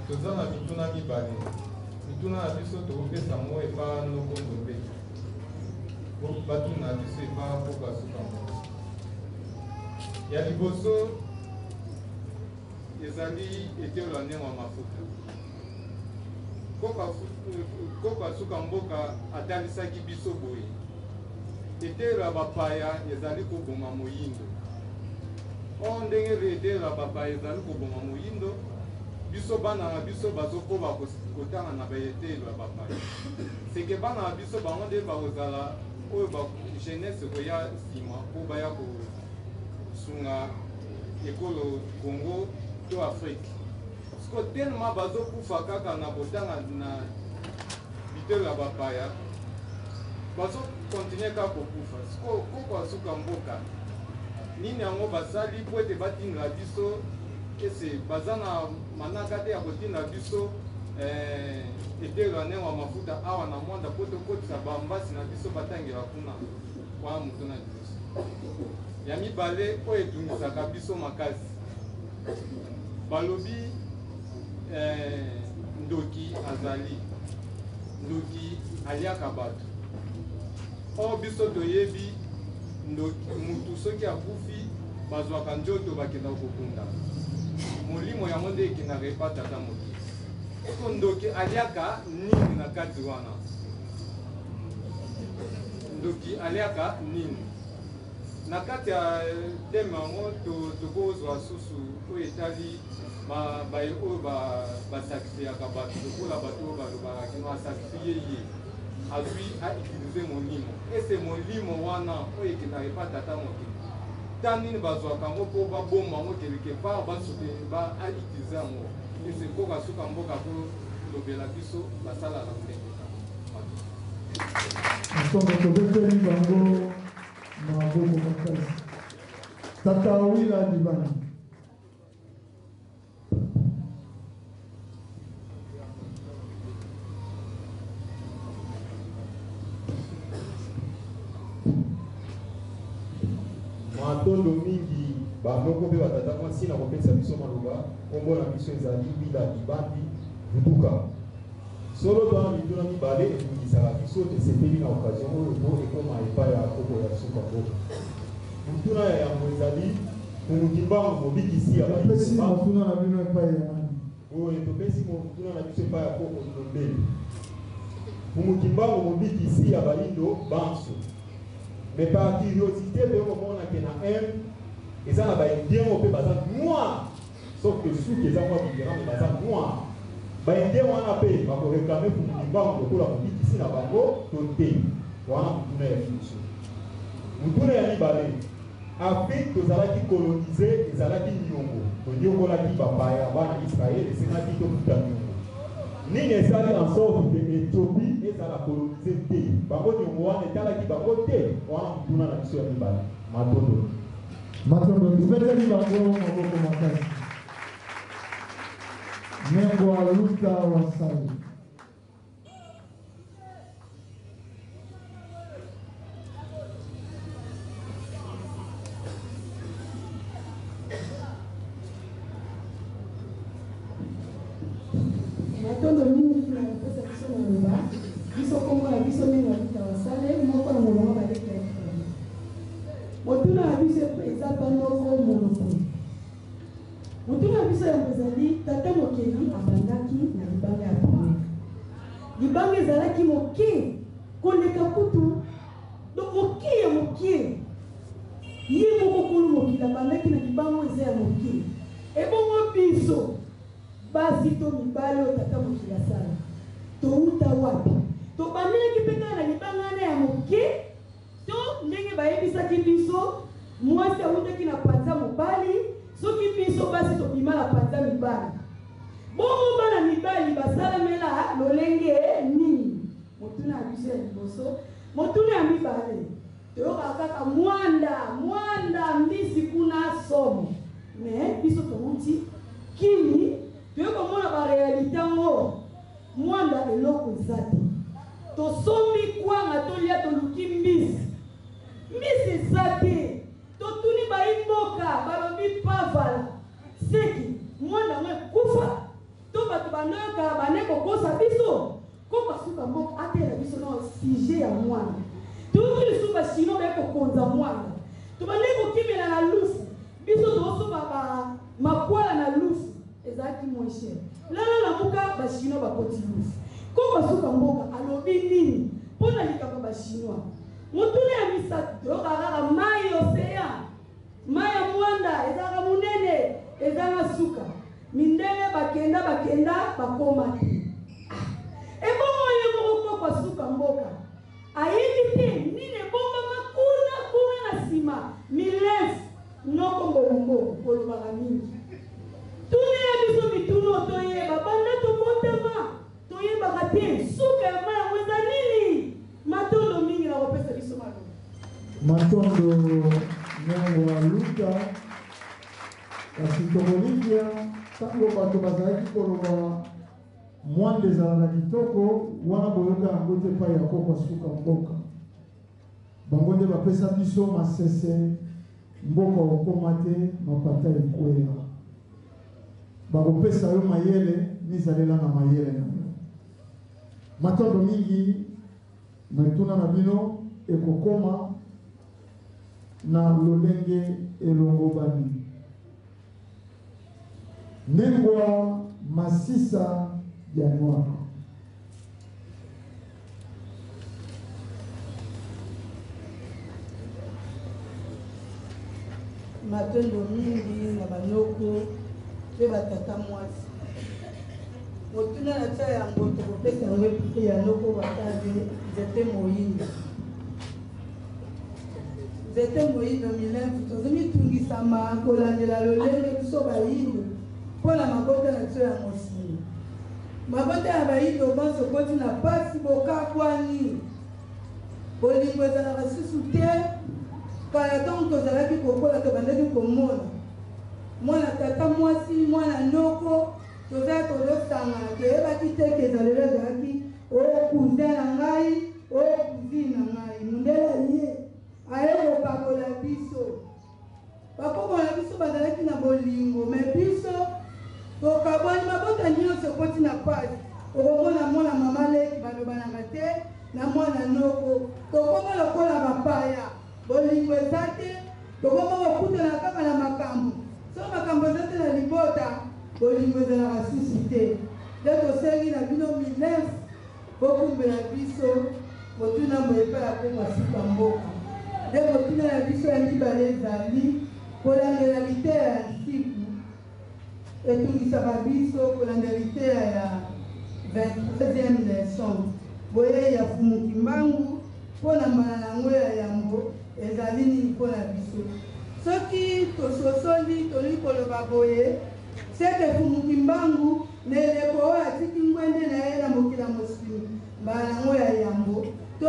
P: Toza na mituna mibale. Mituna na biso tokopesa yango epa noko Ndombe. Batuna na biso epa koko asuka moko. Ya liboso ezali etelo ya ndenge ya mafuta. Koko asuka mboka atalisaki biso boye: etelo ya bapaya ezali koboma moyindo. Or ndenge etelo ya bapaya ezali koboma moyindo, biso bana na biso bazokoba kotanga na baetelo ya bapaya. Seke bana na biso bango nde bakozala oyo ba jeunesse koya nsima mpo baya kosunga ekolo Congo to Afrique. Siko tellement bazokufa kaka na kotanga na bitelo ya bapaya, bazokontinue kaka kokufa. Siko koko asuka mboka nini yango basali po ete batindela biso, ese baza na manaka te ya kotinda biso eh, eteyelo ya Nengwa Mafuta awa na Mwanda mpo tokotisa bambasi na biso batangela kuna. Wana motuna liboso. Ya mibale oyo etungisaka biso makasi, balobi eh, ndoki azali ndoki aliaka bato. Or biso toyebi ndoki, mutu soki akufi bazwaka njoto bakendaka kokunda molimo yango nde ekendaka epa tata mokili. Siko ndoki aliaka nini na kati wana? Ndoki aliaka nini na kati ya teme yango? Tokozwa susu oyo etali baye oyo basacrifiaka bato, lokola bato oyo balobaka kino asacrifie ye, azwi autilize molimo. Ese molimo wana oyo ekendaka epa tata mokili, ta nini bazwaka yango mpo baboma yango quelque part, basuke ba autilize yango? Ese koka suka mboka kolobela biso basalaka ndenge?
A: Matondo, tobeteli bango maboko makasi. Tata Wila Dibani.
F: Matondo mingi banoko mpe batata mwasi na kopesa biso maloba. Nkombo na biso ezali Wila Dibambi Vutuka. Solo toza na mituna mibale etungisaka biso, tosepeli na occasion oyo po ekoma epai ya koko ya suka mboka. Motuna ya yambo ezali Mfumu Kimbangu mobikisi ya bayi
A: Topesi motuna na bino epai ya nani?
F: Boye topesi motuna na biso epai ya koko Ndombele. Mfumu Kimbangu mobikisi ya bayindo banso. Mais par curiosité toye komona ke na Inde eza na ba indiens oyo pe baza noir. Sauf que suki eza mwa différent mais baza noir. Ba indiens wana pe bako reclamer Mfumu Kimbangu lokola mobikisi na bango to te? Wana motuna ya liboso. Motuna ya mibale, Afrique tozalaki colonise, ezalaki niongo, toniokolaki bapaya, bana Israël, esengaki tofuta niongo. Nini esali en sorte que Ethiopie ezala colonise te? Bango niongo wana etalaki bango te? Wana motuna na biso ya mibale. Matondo.
A: Matondo, tobeteli bango maboko makasi. Nengwa Luta Wasali.
H: Matondo mingi na kopesa biso maloba. Biso nkombo na biso mingi na Luta Wasale, moko na molongo baleki ya Likolo. Motuna na biso eza pa noko Moloko. Motuna na biso yambo ezali, Tata Mokeli abandaki na libanga ya première. Libanga ezalaki moke koleka kutu, donc moke ya moke. Ye moko Nkolo Mokili abandaki na libanga oyo eza ya moke. Ebongo biso basi to mibali oyo Tata Mokili asala, towuta wapi? Tobandelaki mpe kaka na libanga wana ya moke? To ndenge bayebisaki biso, mwasi awutaki na panza mobali, soki biso basi tobima na panza mibali. Bongo bana mibali basalamela lolenge nini? Motuna ya biso ya liboso. Motuna ya mibale, toyokaka kaka mwanda, mwanda, mbisi kuna somo. Mais biso towuti Kini, toye komona ba realite yango. Mwanda eloko eza te. Tosombi kwanga tolia toluki mbisi. Mbisi eza te. Totuni bayi mboka balobi pavala. Seki mwanda yango ekufa to bato banoyoka bande kokosa biso? Koko asuka mboka ateyela biso nao sujet ya mwanda. Toyoki lisusu ba chinois baye kokonza mwanda. Tobandaki kokimela na lufu. Biso tozosomba ba makwala na lufu. Ezalaki moins cher. Lala lamuka ba chinois bakoti lufu. Koko suka mboka alobi nini pona likambo ya ba chinois? Motuna ya misatu toyokaka kaka mayi ocean, mayi ya muanda ezalaka munene ezanga suka. Mindele bakenda bakenda bakoma te. Ah! Ebongo ye moko koko asuka mboka ayebi te nini ebombama kuna kuna na sima milefu Noko mbongo olobaka mingi. Tunela biso mituna oyo toyeba. Banda tobotama toyebaka te suka ya mayi yango eza nini? Matondo mingi na kopesa biso maloba.
A: Matondo Nengwa Luta. Kasi tokolikia tango bato bazalaki koloba. Mwanda ezalaka kitoko, wana boyoka yango te epai ya koko asuka mboka. Bango nde bapesa biso masese, mboka okoma te, mapata ekweya. Bakopesa yo mayele, mizalela na mayele na yo. Matondo mingi, mituna na bino ekokoma na lolenge elongobani. Nengwa masisa ya nwaka.
H: Matondo mingi na banoko mpe batata mwasi. Motuna na tia yango tokopesa yango epai ya noko Watane nzete moyindo. Nzete moyindo Milemfu, tozomitungisama kolandela lolenge biso bayindo mpo na mabota na biso ya mosuni. Mabota ya bayindo banso ekoti na pasi, bokabwani, bolingo ezalaka susu te. Kala ntango tozalaki kokola tobandaki komona mwana tata mwasi, mwana noko, tozalaki tozosangana, toyebaki te ke ezalelo ezalaki o cousin na ngai, o cousine na ngai. Mundele aye, aye kokabola biso. Bakoko na biso bazalaki na bolingo, mais biso tokabwani, mabota nionso ekoti na pasi. Okomona mwana mama leki balobanaka te na mwana noko, tokoma lokola bapaya, bolingo eza te, tokoma kokutana kaka na makambo. Soki makambo eza te na libota, bolingo ezalaka susu te. Nde tosengi na bino milef Bokumbela biso motuna moye epai ya Kongo Asuka Mboka. Nde motuna na biso ya mibale ezali kolandela liteya ya nsiku etungisaka biso kolanda liteya ya 23e leçon. Boyei ya Fumu Kimbangu mpo na mbala na yango ya yambo ezali nini mpo na biso? Soki tososoli, tolingi koloba boye, Seke Fumu Kimbangu, na eleko oyo atiki ngwende na ye na mokili ya mosuni mbala na yango ya yambo, to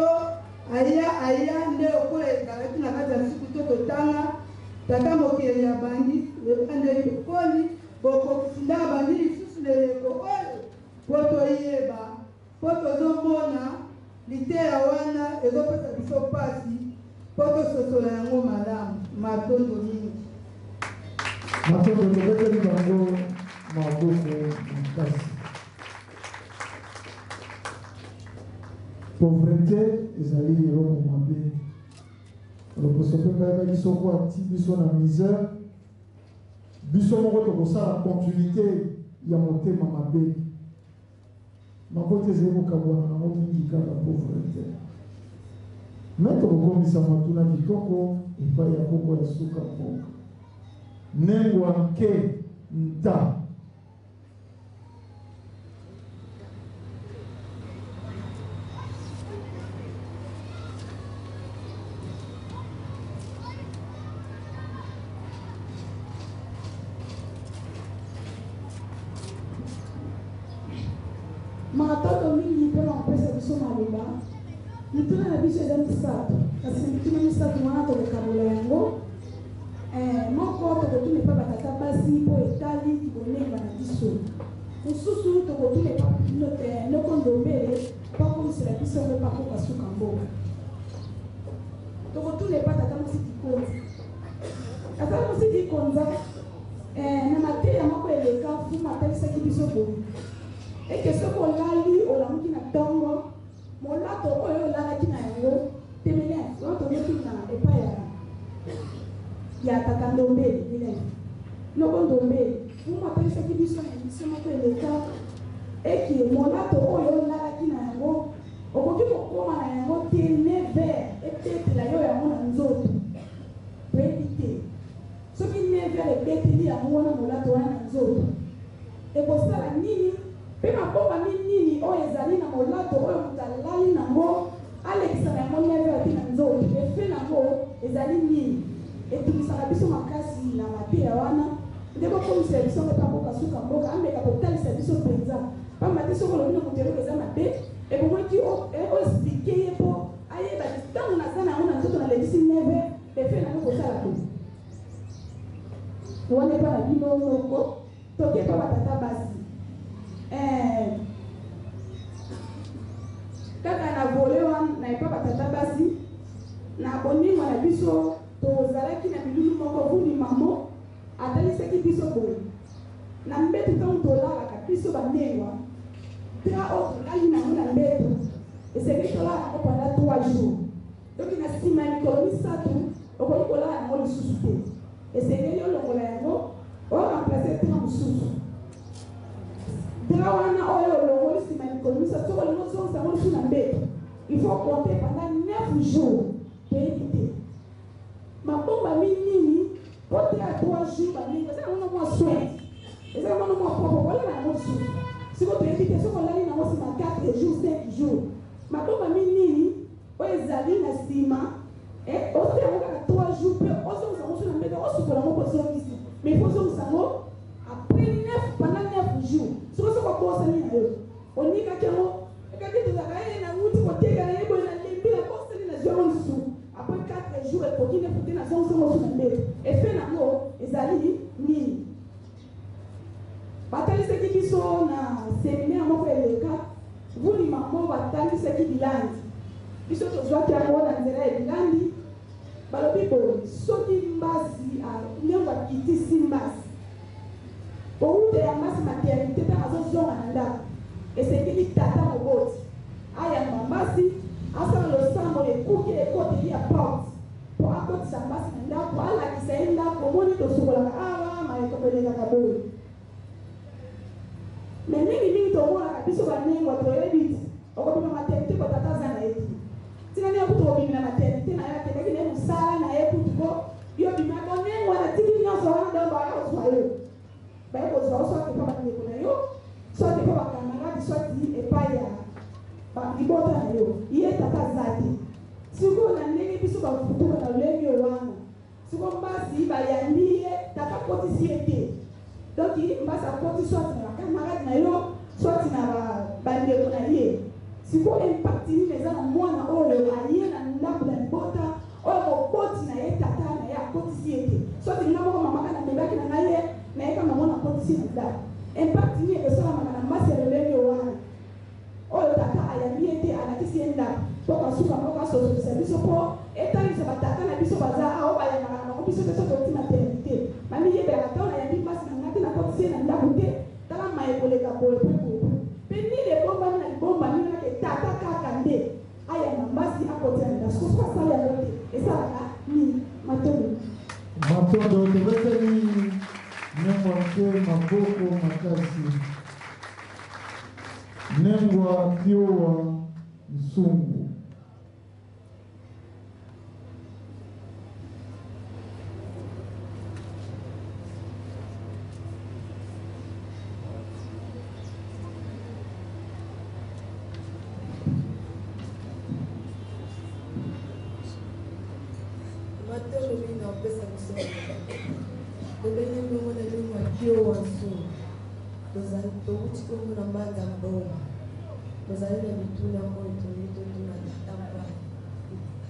H: aya aya nde lokola ezalaki na kati ya nsuku to totanga, Tata Mokeli abandi ebandeli bokoli, bokokisi nde abandi lisusu na eleko oyo mpo toyeba, mpo tozomona liteya wana ezopesa biso mpasi mpo tososola yango malamu. Matondo mingi.
A: Matondo, tobeteli bango maboko makasi. Pauvrete ezali eloko mabe. Loposo mpe bayebaki soko ati biso na misère, biso moko tokosala continuité ya motema mabe. Mabota ezali kokabwana nango mingi kaka pauvrete. Mais tokokomisa matuna kitoko epai ya koko ya suka mboka. Nengwa nke nta.
Q: Matondo mingi mpo na kopesa biso maloba. Mituna na biso eza misato, kasi na mituna misato wana tokokabola yango. Ee, moko tokotuna epai batata basi mpo etali kibonenga na biso. Mosusu tokotuna epa noko Ndombele mpo akomisela biso yango epa koko Asuka Mboka. Tokotuna epa tata mwasi Kikonza. Tata mwasi Kikonza, ee, na mateya moko eleka, Mfumu atalisaki biso boye ete soki olali olamuki na tongo, molato oyo olalaki na yango temelef, wana tozotuna epai ya ya tata Ndombele, milef, noko Ndombele, Mfumu atalisaki biso na emission moko eleka eke molato oyo olalaki na yango okoki kokoma na yango te never ebetela yo yango na nzoto. Toyebi te soki never ebeteli yango wana molato wana na nzoto ekosala nini, mpe mabombami nini oyo ezali na molato oyo moto alali na yango alekisa na yango never te na nzoto, effet na yango ezali nini. Etungisaka biso makasi na mateya wana nde bokomisela biso yango epa mboka suka mboka ameka kotalisa biso mpenza, pamba te soki olobi na moto eloko eza mabe ebongaki o expliquer ye mpo ayeba ke tango naza na yango na nzoto nalekisi never effet na yango ekosala boye. Wana epa na bino noko toke epa ba tata basi eeh. vole wana na epa batata basi na boningwa na biso tozalaki na milulu moko vuni mamo atalisaki biso boye na mbeto ntango tolalaka biso banengwa drap oyo tolali nango na mbeto esengeli tolala yango pendant 3 jours donc na nsima ya mikolo misato okoki kolala yango lisusu te esengeli olongola yango oremplace drap mosusu drap wana oyo olongoli nsima ya mikolo misato soki olingi ozongisa yango lisusu na mbeto il faut compter pendant 9 jours toyebi te mabombami nini po te ya 3 jours baninga eza yango na mwa soin eza yango na mwa propre kolala yango lisusu sikoyo toyebi te soki olali nango nsima 4 jours 5 jours mabombami nini oyo ezali na nsima otia yango kaka 3 jours mpe ozongisa yango so na mbeto osukola yango mpo ozongisi mais il faut ozongisa yango après 9 pendant 9 jours soki soki obosani na yo onikaki yango ekaki tozalaka ye nauti koteka na ye boye nalembi nabosani nazwi yango lisusu après 4 jours ekoki nefu te nazongisa yango so na mbeto efe nango ezali nini batalisaki biso na seminaire moko eleka vuli mamo batangisaki bilandi biso tozwaki yango na nzela ya bilandi balobi boye soki mbasi ndenge akitisi mbasi kowuta ya mbasi maternité ntango azozonga na ndako esengeli tata moboti ayamba mbasi asala losambo na ekuke ekoteli ya porte mpo akotisa mbasi na ndako alakisa ye ndako omoni tosukolaka awa mayekobo elekaka boye me mingimingi tomonaka biso banengwa toyebi ti okobima maternité ko tata aza na ye ti ntina ndenge kutu kobimela maternité na ye akendaki na ye mosala na ye kutu ko yo bima bonengwa na tiki nyonso wana donc baya kozwa yo baye kozwa yo soit epa bandeko na yo soit epa bacamarade soit epai ya libota na yo ye tata aza te sikoyo na ndenge biso bafutuka na lolenge wana sikoyo mbasi bayambi ye tata akotisi ye te donc mbasi akoti soit na bacamarade na yo soit na bandeko na ye sikoyo impact nini eza na mwana oyo aye na ndako na libota oyo moboti na ye tata na ye akotisi ye te soit nga moko mama kaka namemaki na ngai ye nayeka mama nakotisi na ndako impact nini ekosalamaka na mbasi ya lolenge wana oyo tata ayambi ye te alakisi ye ndako mpo kasuka moko asosolisa biso mpo etalisa batata na biso baza awa bayambaka na bango biso te soki oti maternité bamiyebelaka ntango nayambi mbasi na ngai te nakotisi ye na ndako te tala maye koleka boye mpe boye mpe nini ebombami na libombami wana ke tata kaka nde ayamba mbasi akotisa na ndako soki asali yango te esalaka nini matondo
A: matondo tobeteli nengwa mpe maboko makasi nengwa kiowa nsungu
R: matondo mingi na kopesa biso tobengi bongo na lingwa kiowa nsungu tozali towuti bongo na mbanza mboma tozali na mituna oyo tolingi totuna tata mbale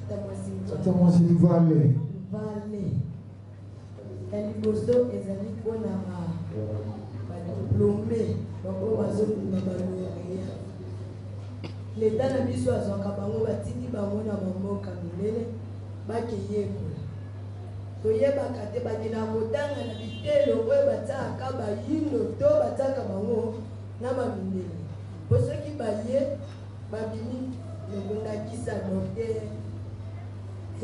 R: tata mwasi
A: tata mwasi mvale
R: mvale ya liboso ezali mpona badiplome baoyo bazobima balauréat leta na biso azwaka bango batindi bango na bamboka minene bakeyekola toyebaka te bakendaka kotanga na bitelo oyo batiaka bayindo to batiaka bango na bamindele po soki baye babimi ndakisa docteur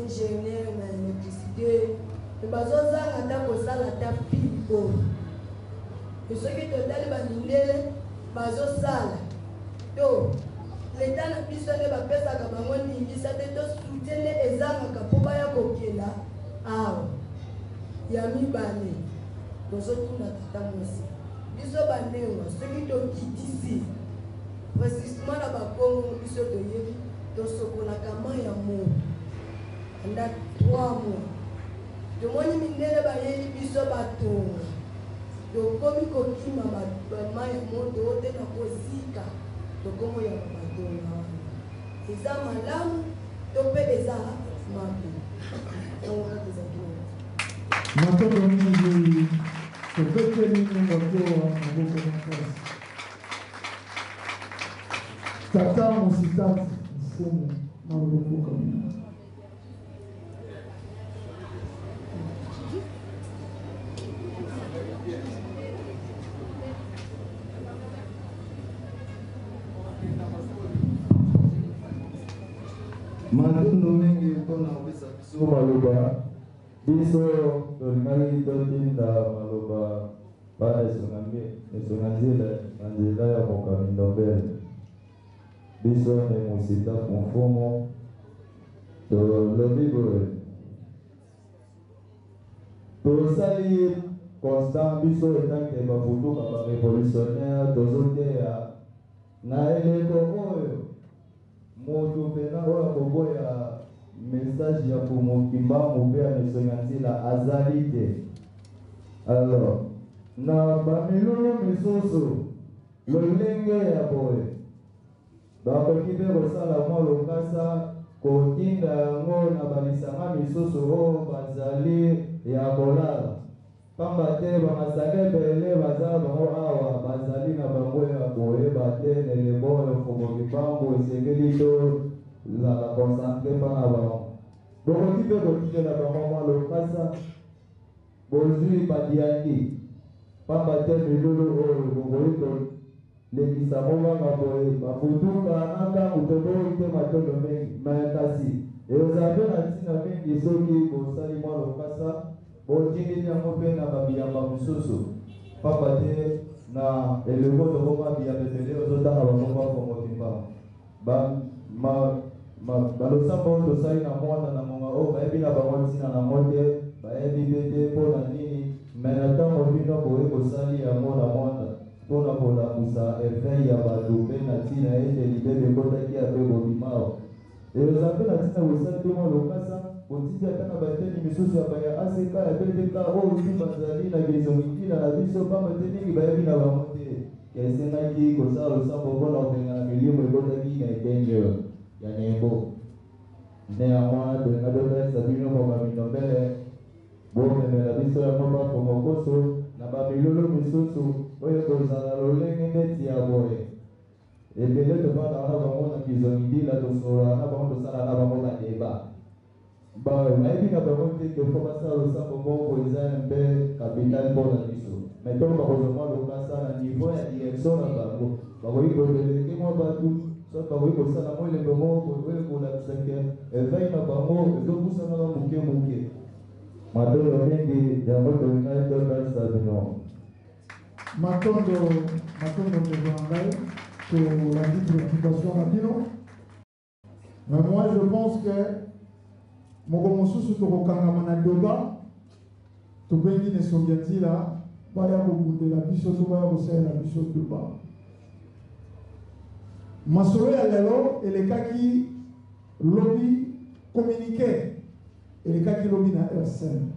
R: ingénieur na électricité me bazozanga ata kosala ata pile oyo me soki totali bamindele bazosala to leta na biso nde bapesaka bango ndingisa te to soutien nde ezangaka mpo baya kokela awa ya mibale tozotuna tata mwasi biso banengwa soki tokitisi précisement na bakongo biso toyebi tosokolaka mai ya moto anda 3 mois tomoni mindele bayeli biso batonga tokomi kokima mai ya moto te na kozika tokomoyaka batonga wana eza malamu to mpe eza mabe yango kaka ezalaki
A: matondo mingi tobeteli ngonga kowa maboko makasi tata mositati. mfumu maloba mboka bino.
S: Matondo mingi mpona kopesa biso maloba. Biso tolingaki totinda maloba bana esonga nzela na nzela ya mokambi Ndombele. Biso ne Musita Mfumu tolobi boye. Tosali constat biso etant que bavutuka ba revolutionnaire tozoteya na eleko oyo moto mpena oyo akoboya message ya Mfumu Kimbangu mpe ya Mesonga Nzila azali te. Alors na bamilulu misusu lolenge ya boye bakoki mpe kosala mwa lokasa kotinda yango na balisanga misusu oyo bazali ya kolala, pamba te bamasanga ebele baza bango awa bazali na bango ya koyeba te elembo oyo Mfumu Kimbangu esengeli tozala concentre mpa na bango. Bokoki mpe kotindela bango mwa lokasa bozwi badiangi, pamba te milulu oyo bokoki kolekisa ngo kaka boye babutuka na ntango toboyi te matondo mingi me kasi ekozala mpe na ntina mingi soki bosali mwa lokasa botindeli yango mpe na babiyamba mosusu, pamba te na eleko tokoma biyamba ebele ozotanga bakombo ya Mfumu Kimbangu. Balosambo oyo tosali na mwana na ngonga oyo bayebi na bango ntina nango te, bayebi mpe te mpo na nini me na ntango bino boye kosali yango na mwana mpona kolamusa eveil ya bato mpe na ntina ete libebe ekotaki ya mpe bobimao. Ekozala mpe na ntina bosali mpe mwa lokasa botindi ata na bateni misusu ya baya ACK ya BDK oyo tu bazali na kezongikila na biso, pamba te mingi bayebi na bango te. Esengaki kosala losambo mpo na kobengana milimo ekotaki na eteni oyo ya Nembo. Nde yango wana tolinga totalisa bino mokambi Ndombele, bomemela biso yango bafomokoso na bamilulu misusu oyo ekozala lolenge ndeti ya boye. Ebele tovandaka na bango na Kizongidila, tosololaka na bango, tosalaka na bango ba debats. Bayebi na bango te que faut basala losambo moko boye eza un peu capital mpo na biso. Mais ntango bakozwa mwa lokasa na niveau ya direction na bango, bakoki ko deleguer mwa batu, soit bakoki kosala mwa elembo moko boye oyo ekolakisa que eveil na bango ezopusanaka moke moke. Matondo mingi, yango tolingaki totalisa bino.
A: Matondo, matondo ndeko na ngai, tolandi preoccupation na bino. Mais moi je pense que moko mosusu tokokangama na doba tobengi na esongi ya nzila baya kobundela biso to baya kosalela biso doba. Masolo ya lelo elekaki lobi, communique elekaki lobi na RCN.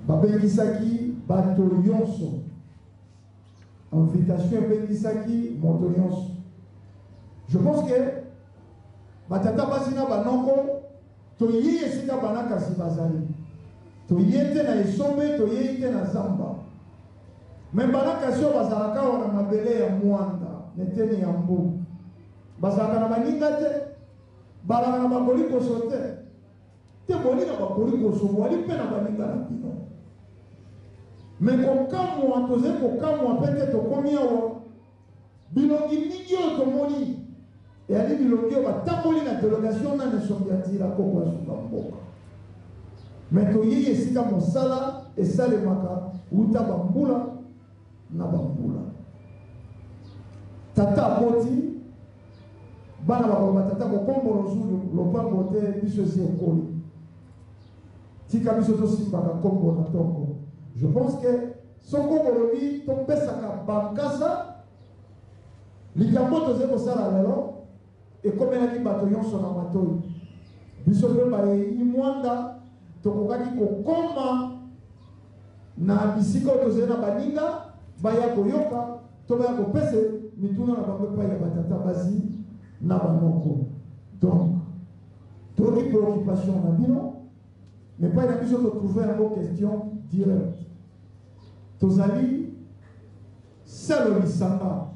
A: Babengisaki bato yonso. Invitation ebengisaki moto nyonso. Je pense que batata basi na banoko toyei esika bana kasi bazali. Toye te na esombe, toyei te na zamba. Me bana kasi oyo bazalaka awa na mabele ya Mwanda, na eteni ya mbu, bazalaka na baninga te, balaka na bakolikoso te. Te boli na bakolikoso, bwali mpe na baninga na bino. Me kokamwa, tozali kokamwa mpe te tokomi awa, bilongi mingi oyo tomoni eyali bilongi oyo batamboli na delegation na nesongi ya nzila koko ya suka mboka. Me toyei esika mosala esalemaka uta bambula na bambula. Tata aboti bana bakoloba tata kokombolo zulu lopango te biso esi ekoli tika biso tosimbaka kombo na tongo. Je pense que soko bolobi topesaka bankasa likambo tozali kosala lelo ekomelaki bato nyonso na matoi. Biso mpe bayei Mwanda tokokaki kokoma na bisika oyo tozali na baninga baya koyoka to baya kopesa mituna na bango epai ya batata basi na banoko. Donc toyoki préoccupation na bino, mais epai na biso totrouve yango question directe. Tozali selo lisanga.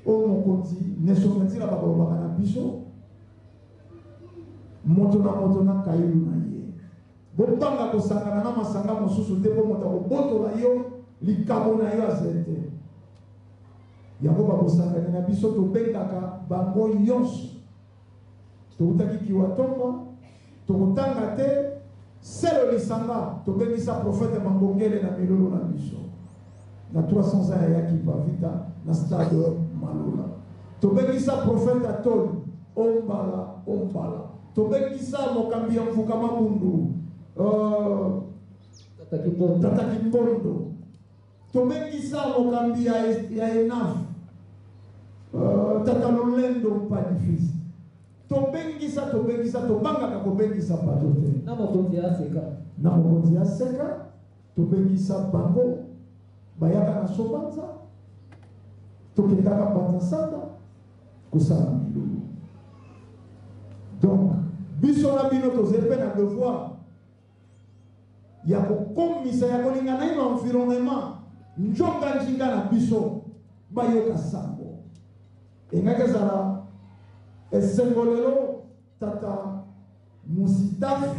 A: Oyo mokonzi Nesonga Nzila bakolobaka na biso, moto na moto na kayulu na ye. Bobanga kosangana na masanga mosusu te mpo moto akobotola yo likabo na yo azali te. Yango babosangani na biso tobengaka bango nyonso. Towutaki Kiwatomba, tokotanga te selo lisanga tobengisa prophète Mangongele na milulu na biso na 300 ans ya Yakipa Vita na stade Malula. Tobengisa prophète Atoli Ombala Ombala. Tobengisa mokambi ya Mvuka Mabundu Tata Kimbondo. Tobengisa mokambi ya, ya ENAF Tata Lolendo Mpadi Fils. Tobengisa, tobengisa, tobangaka kobengisa bato te.
B: Na mokonzi ya Seka.
A: Na mokonzi ya Seka, tobengisa bango bayaka na Sobanza, tokendaka Mbanza Sanda kosala milulu. Donc biso na bino tozali mpe na devoir ya kokomisa ya kolinga naino environnement njonga njinga na biso bayoka sango. Engaki ezala esengo lelo tata Musitaf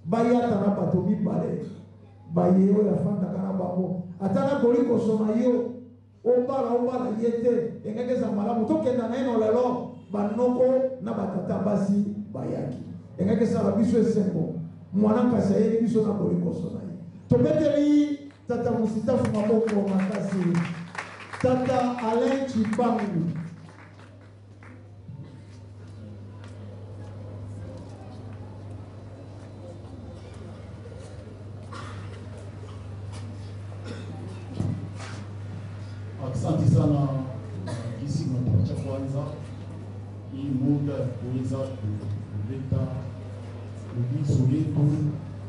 A: bayata na bato mibale baye oyo afandaka na bango ata nakoli kosoma yo Obala obala ye te engaki ezala malamu tokenda naino lelo ba noko na ba tata basi bayaki engaki esala biso esengo muana nkasi ayeli biso na bolingoso na ye tobeteli tata musitafu maboko makasi tata Alain Tshibangu.
T: Asante sana gisi mnatupatia kwanza hii muda ya kuweza kuleta ulizo yetu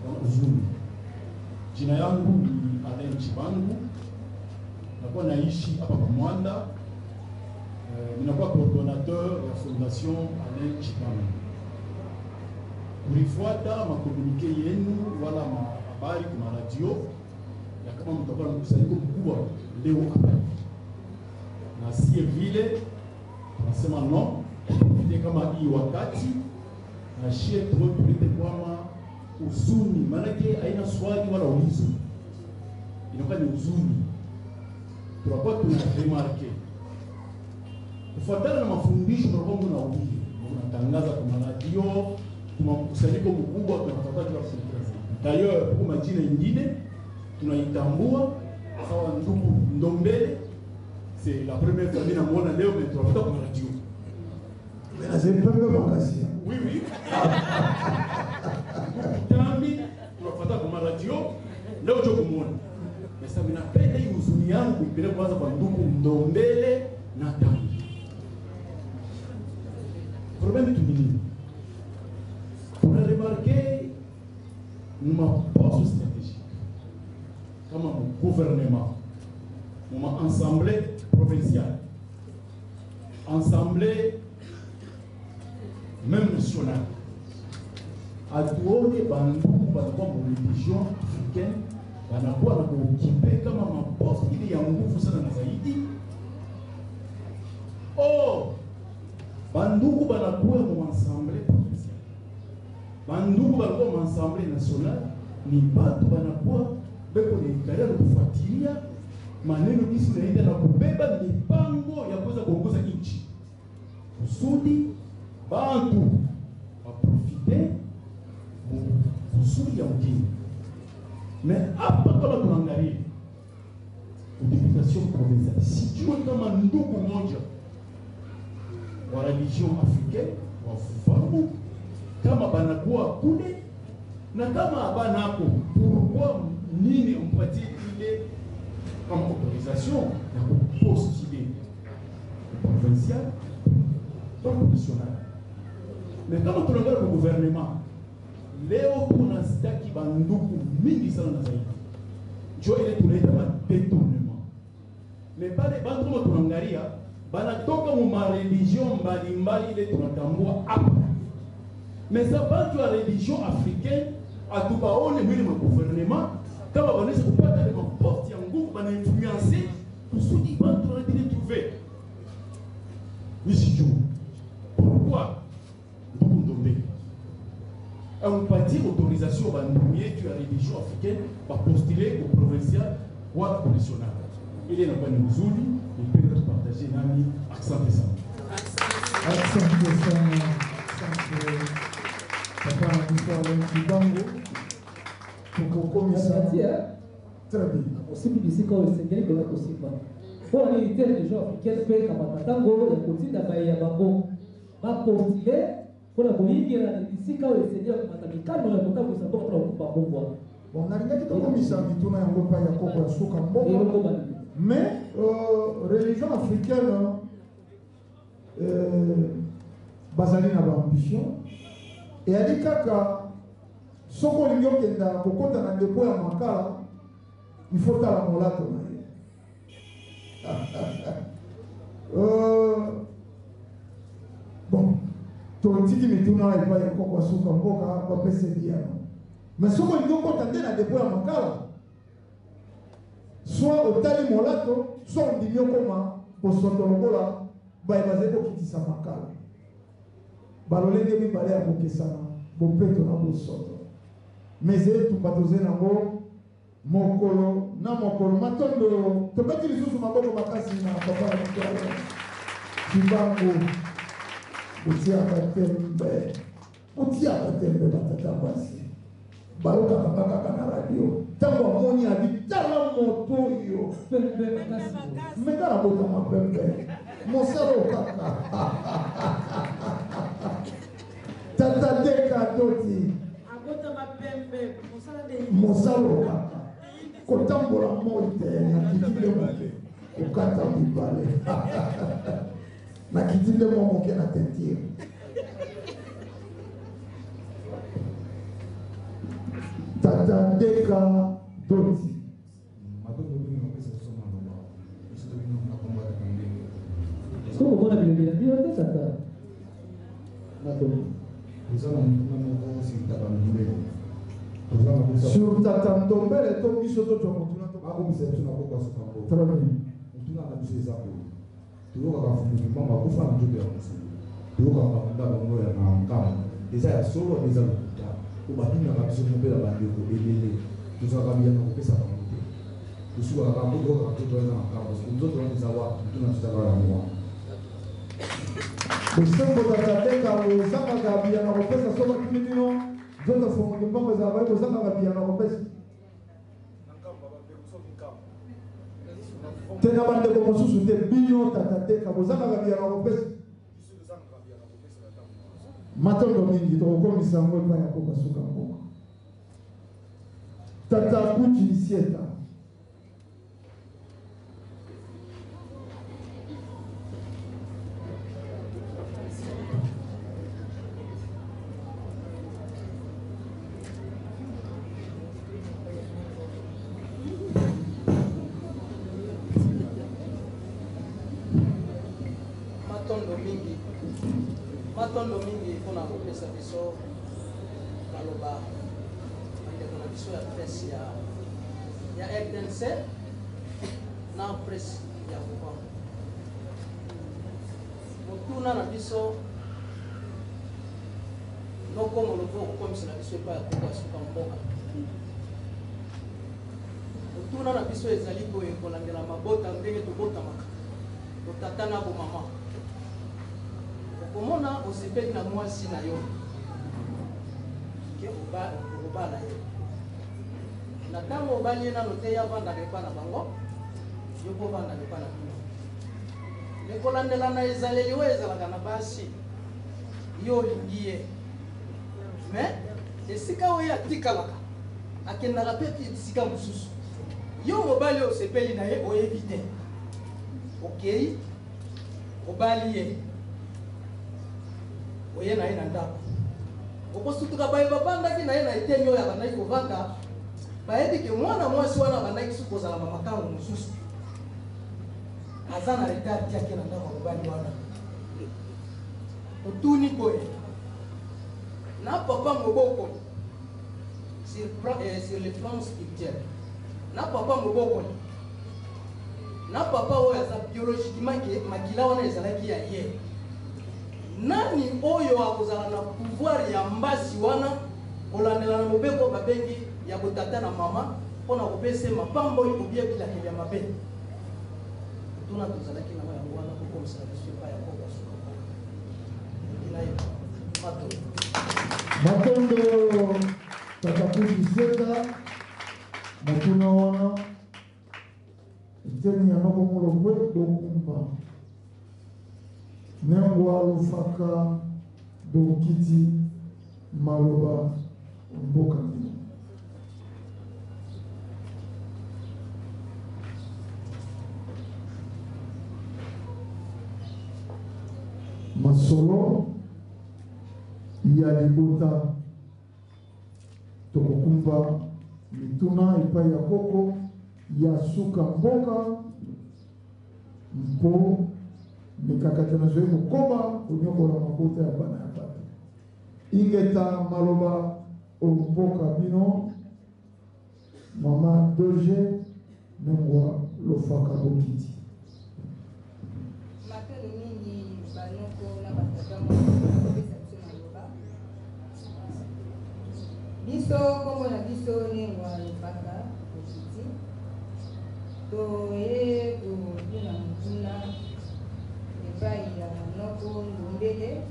T: kwa uzuri. Jina yangu ni Alain Chibangu, nakuwa naishi hapa kwa Mwanda. Ninakuwa coordonnateur ya Fondation Alain Chibangu. Kulifuata makomunike yenu wala mahabari kwa radio ya kama mtakuwa na mkusanyiko mkubwa leo hapa, na sie vile tunasema no, tupite kama hii wakati na shie tuwe tulete kwama uzuni, maanake haina swali wala ulizo, inakuwa ni uzuni. Tunakuwa tuna remarke kufuatana na mafundisho tunakuwa mnahubiri, mnatangaza kwa radio, kwa mkusanyiko mkubwa, tunafuata kila siku. D'ailleurs, huko majina ingine tunaitambua sawa, ndugu Ndombele, c'est la première fois mimi namuona leo, mais tunafuata kwa radio.
A: Mais nazali pembe makasi.
T: Oui, oui. Tambi tunafuata kwa radio leo cho kumuona. Sasa mimi napenda hii huzuni yangu ipeleke kwanza kwa ndugu Ndombele na Tambi. Problème tu nini? Tuna remarqué ma poste stratégique kama mu gouvernement, mu assemblée provinciale, assemblée même nationale, atuone bandugu banakuwa mu religion africaine banakuwa na kuokipe kama maposte ile ya nguvu sana na zaidi. Oh, bandugu banakuwa mu assemblée provinciale, bandugu banakuwa mu assemblée nationale, ni batu banakuwa beko naikalia na kufuatilia maneno jinsi naenda na kubeba mipango ya kuweza kuongoza nchi kusudi bantu baprofite uzuri ya mjini. Mais hapa kama tunaangalia deputation provinciale, sijue kama ndugu moja wa religion africaine wa Vuvangu kama banakuwa kule na kama habanako, pourquoi nini mpatie ile kama autorisation ya kupostuler provincial donc national. Mais kama tunaangalia kwa gouvernement leo kuna staki banduku mingi sana na zaidi, njo ile tunaita ma détournement. Mais pale bantu kama tunaangalia banatoka mu ma religion mbalimbali ile tunatambua hapa, mais sa bantu ya religion africaine atubaone mwili ma gouvernement kama banaweza kupata ile maposte ya nguvu, bana influencer kusudi bantu wanatile trouver. Mi sijui pourquoi ndugu Ndombe ampatie autorisation bandugu yetu ya religion africaine bapostule au provincial wala au national. Ile inakuwa ni mzuri, nipende tupartage nami. Asante sana.
A: Asante sana, asante papa na biso Alain Kibango. Tokokomisa très bien.
B: Osimbi bisika oyo esengeli koya kosimba. Mpo na nini te religion africaine mpe ekamata ntango ya kotinda baye ya bango bapostule mpo na koyingela na bisika oyo esengeli ya komata mikano ya kotambwisa mboka mpo na kokumba mbongwa?
A: Bon, nalingaki tokomisa mituna yango epai ya koko ya suka mboka, mais religion africaine bazali na baambition. Eyali kaka soki olingi okenda kokɔta na depo ya makala, il faut tala molato na ye. Bon, totiki mituna epai ya koko ya suka mboka, bapesa biyano. Mais soki olingi okɔta nde na depo ya makala, soit otali molato, soit ondimi okoma bosoto lokola baye bazali kokitisa makala. Balolenge mibale ya kokesana, bopeto na bosoto. Mais etumba tozali nango mokolo na mokolo. Matondo, tobeti lisusu maboko makasi na papa na biso Kibango. Botiaka tembe, botiaka tembe. Batata basi bayokaka nga kaka na radio. Ntango amoni abi tala moto oyo me nga na botama pembe, mosala kaka. Tata Deka Toti.
C: Abotama pembe, mosala nde.
A: Mosala kaka kotambola moi te. Nakiti nde moke kokata mibale, nakiti nde mwa moke na teinture. Tata Deka Doti.
U: Matondo mingi napesa biso maloba. Biso tobino na kombo ya Tata Ndenge.
B: Soki komona bilongi na bino te, tata Matondo.
U: Toza na motuna moko sur Tata Ndombele. Toza na posa
A: sur Tata Ndombele to biso tozwa motuna to
U: akomisa biso na koko asuka mboka.
A: Très bien.
U: Motuna na biso eza boye: toyokaka Mfumu Kimbangu akufa na nzoto ya mosolo, toyokaka bakunda bango ya na Nkamba. Eza ya solo eza lokuta? Po batunaka biso mpe na bandeko ebele, tozalaka biyano kopesa bango te. Tosukaka kaka po toyokaka nzoto wana eza na Nkamba. Nzoto wana eza wapi? Motuna biso eza kaka yango wana.
A: Bosembo, tata Deka, ozangaka biyano kopesa so batuni bino nzoto Mfumu Kimbangu ezala bali? Bozangaka biyano kopesa te na bandeko mosusu te. Bino, tata Deka, bozangaka biyano kopesa? Matondo mingi. Tokokomisa yango epai ya koka suka mboka, tata Kuchi Sieta.
V: Matondo mingi, matondo mingi mpona kopesa biso maloba, bandeko na biso ya presse ya RTNC na presse ya Vuvamu. Motuna na biso, noko Molovo, okokomisa na biso epai ya koko asuka mboka. Motuna na biso ezali boye: kolandela mabota ndenge tobotamaka, botata na bomama, okomona osepeli na mwasi na yo ke okobala ye. Na ntango obali ye nano te, ye avandaka epa na bango, yo mpo ovandaka epa na bino. Me kolandela na ezaleli oyo ezalaka na basi, yo olingi ye, me esika oyo atikalaka akendaka mpe esika mosusu. Yo mobali oyo osepeli na ye, oyebi te, okei obali ye, oye na ye na ndako, okosutuka baye bavandaki na ye na eteni oyo abandaki kovanda, bayebi ke mwana mwasi wana abandaki soki kozala bamakango mosusu, aza na retard tiake na ndako ya mobali wana. Otuni boye na papa mobokoli, sur le plan spirituel, na papa mobokoli na papa oyo aza biologiquement ke makila wana ezalaki ya ye. Nani oyo akozala na pouvoir ya mbasi wana kolandela na mobeko oyo babengi ya botata na mama mpo na kopesa ye mapamboli ou bien bilakeli ya mabe? Motuna tozalaki nango yango wana kokomisela biso epai ya koko ya suka mboka. Nalingi nayeba. Matondo.
A: Matondo Tata Kutu Seta, motuna wana Eteni ya noko Mulopwe bokumba Nengwa Lufaka bokiti maloba mboka bino. Masolo ya libota. Tokokumba mituna epai ya koko ya suka mboka mpo mikakatano ezali kokoba konyokola mabota ya bana ya bato. Ingeta maloba o mboka bino mama Doge Nengwa Lofaka Bokiti.
G: Matondo mingi ba noko na ba tata moko na kopesa biso maloba. Biso kombo na biso Nengwa Lofaka Bokiti. Toye kotuna motuna epai ya noko Ndombele,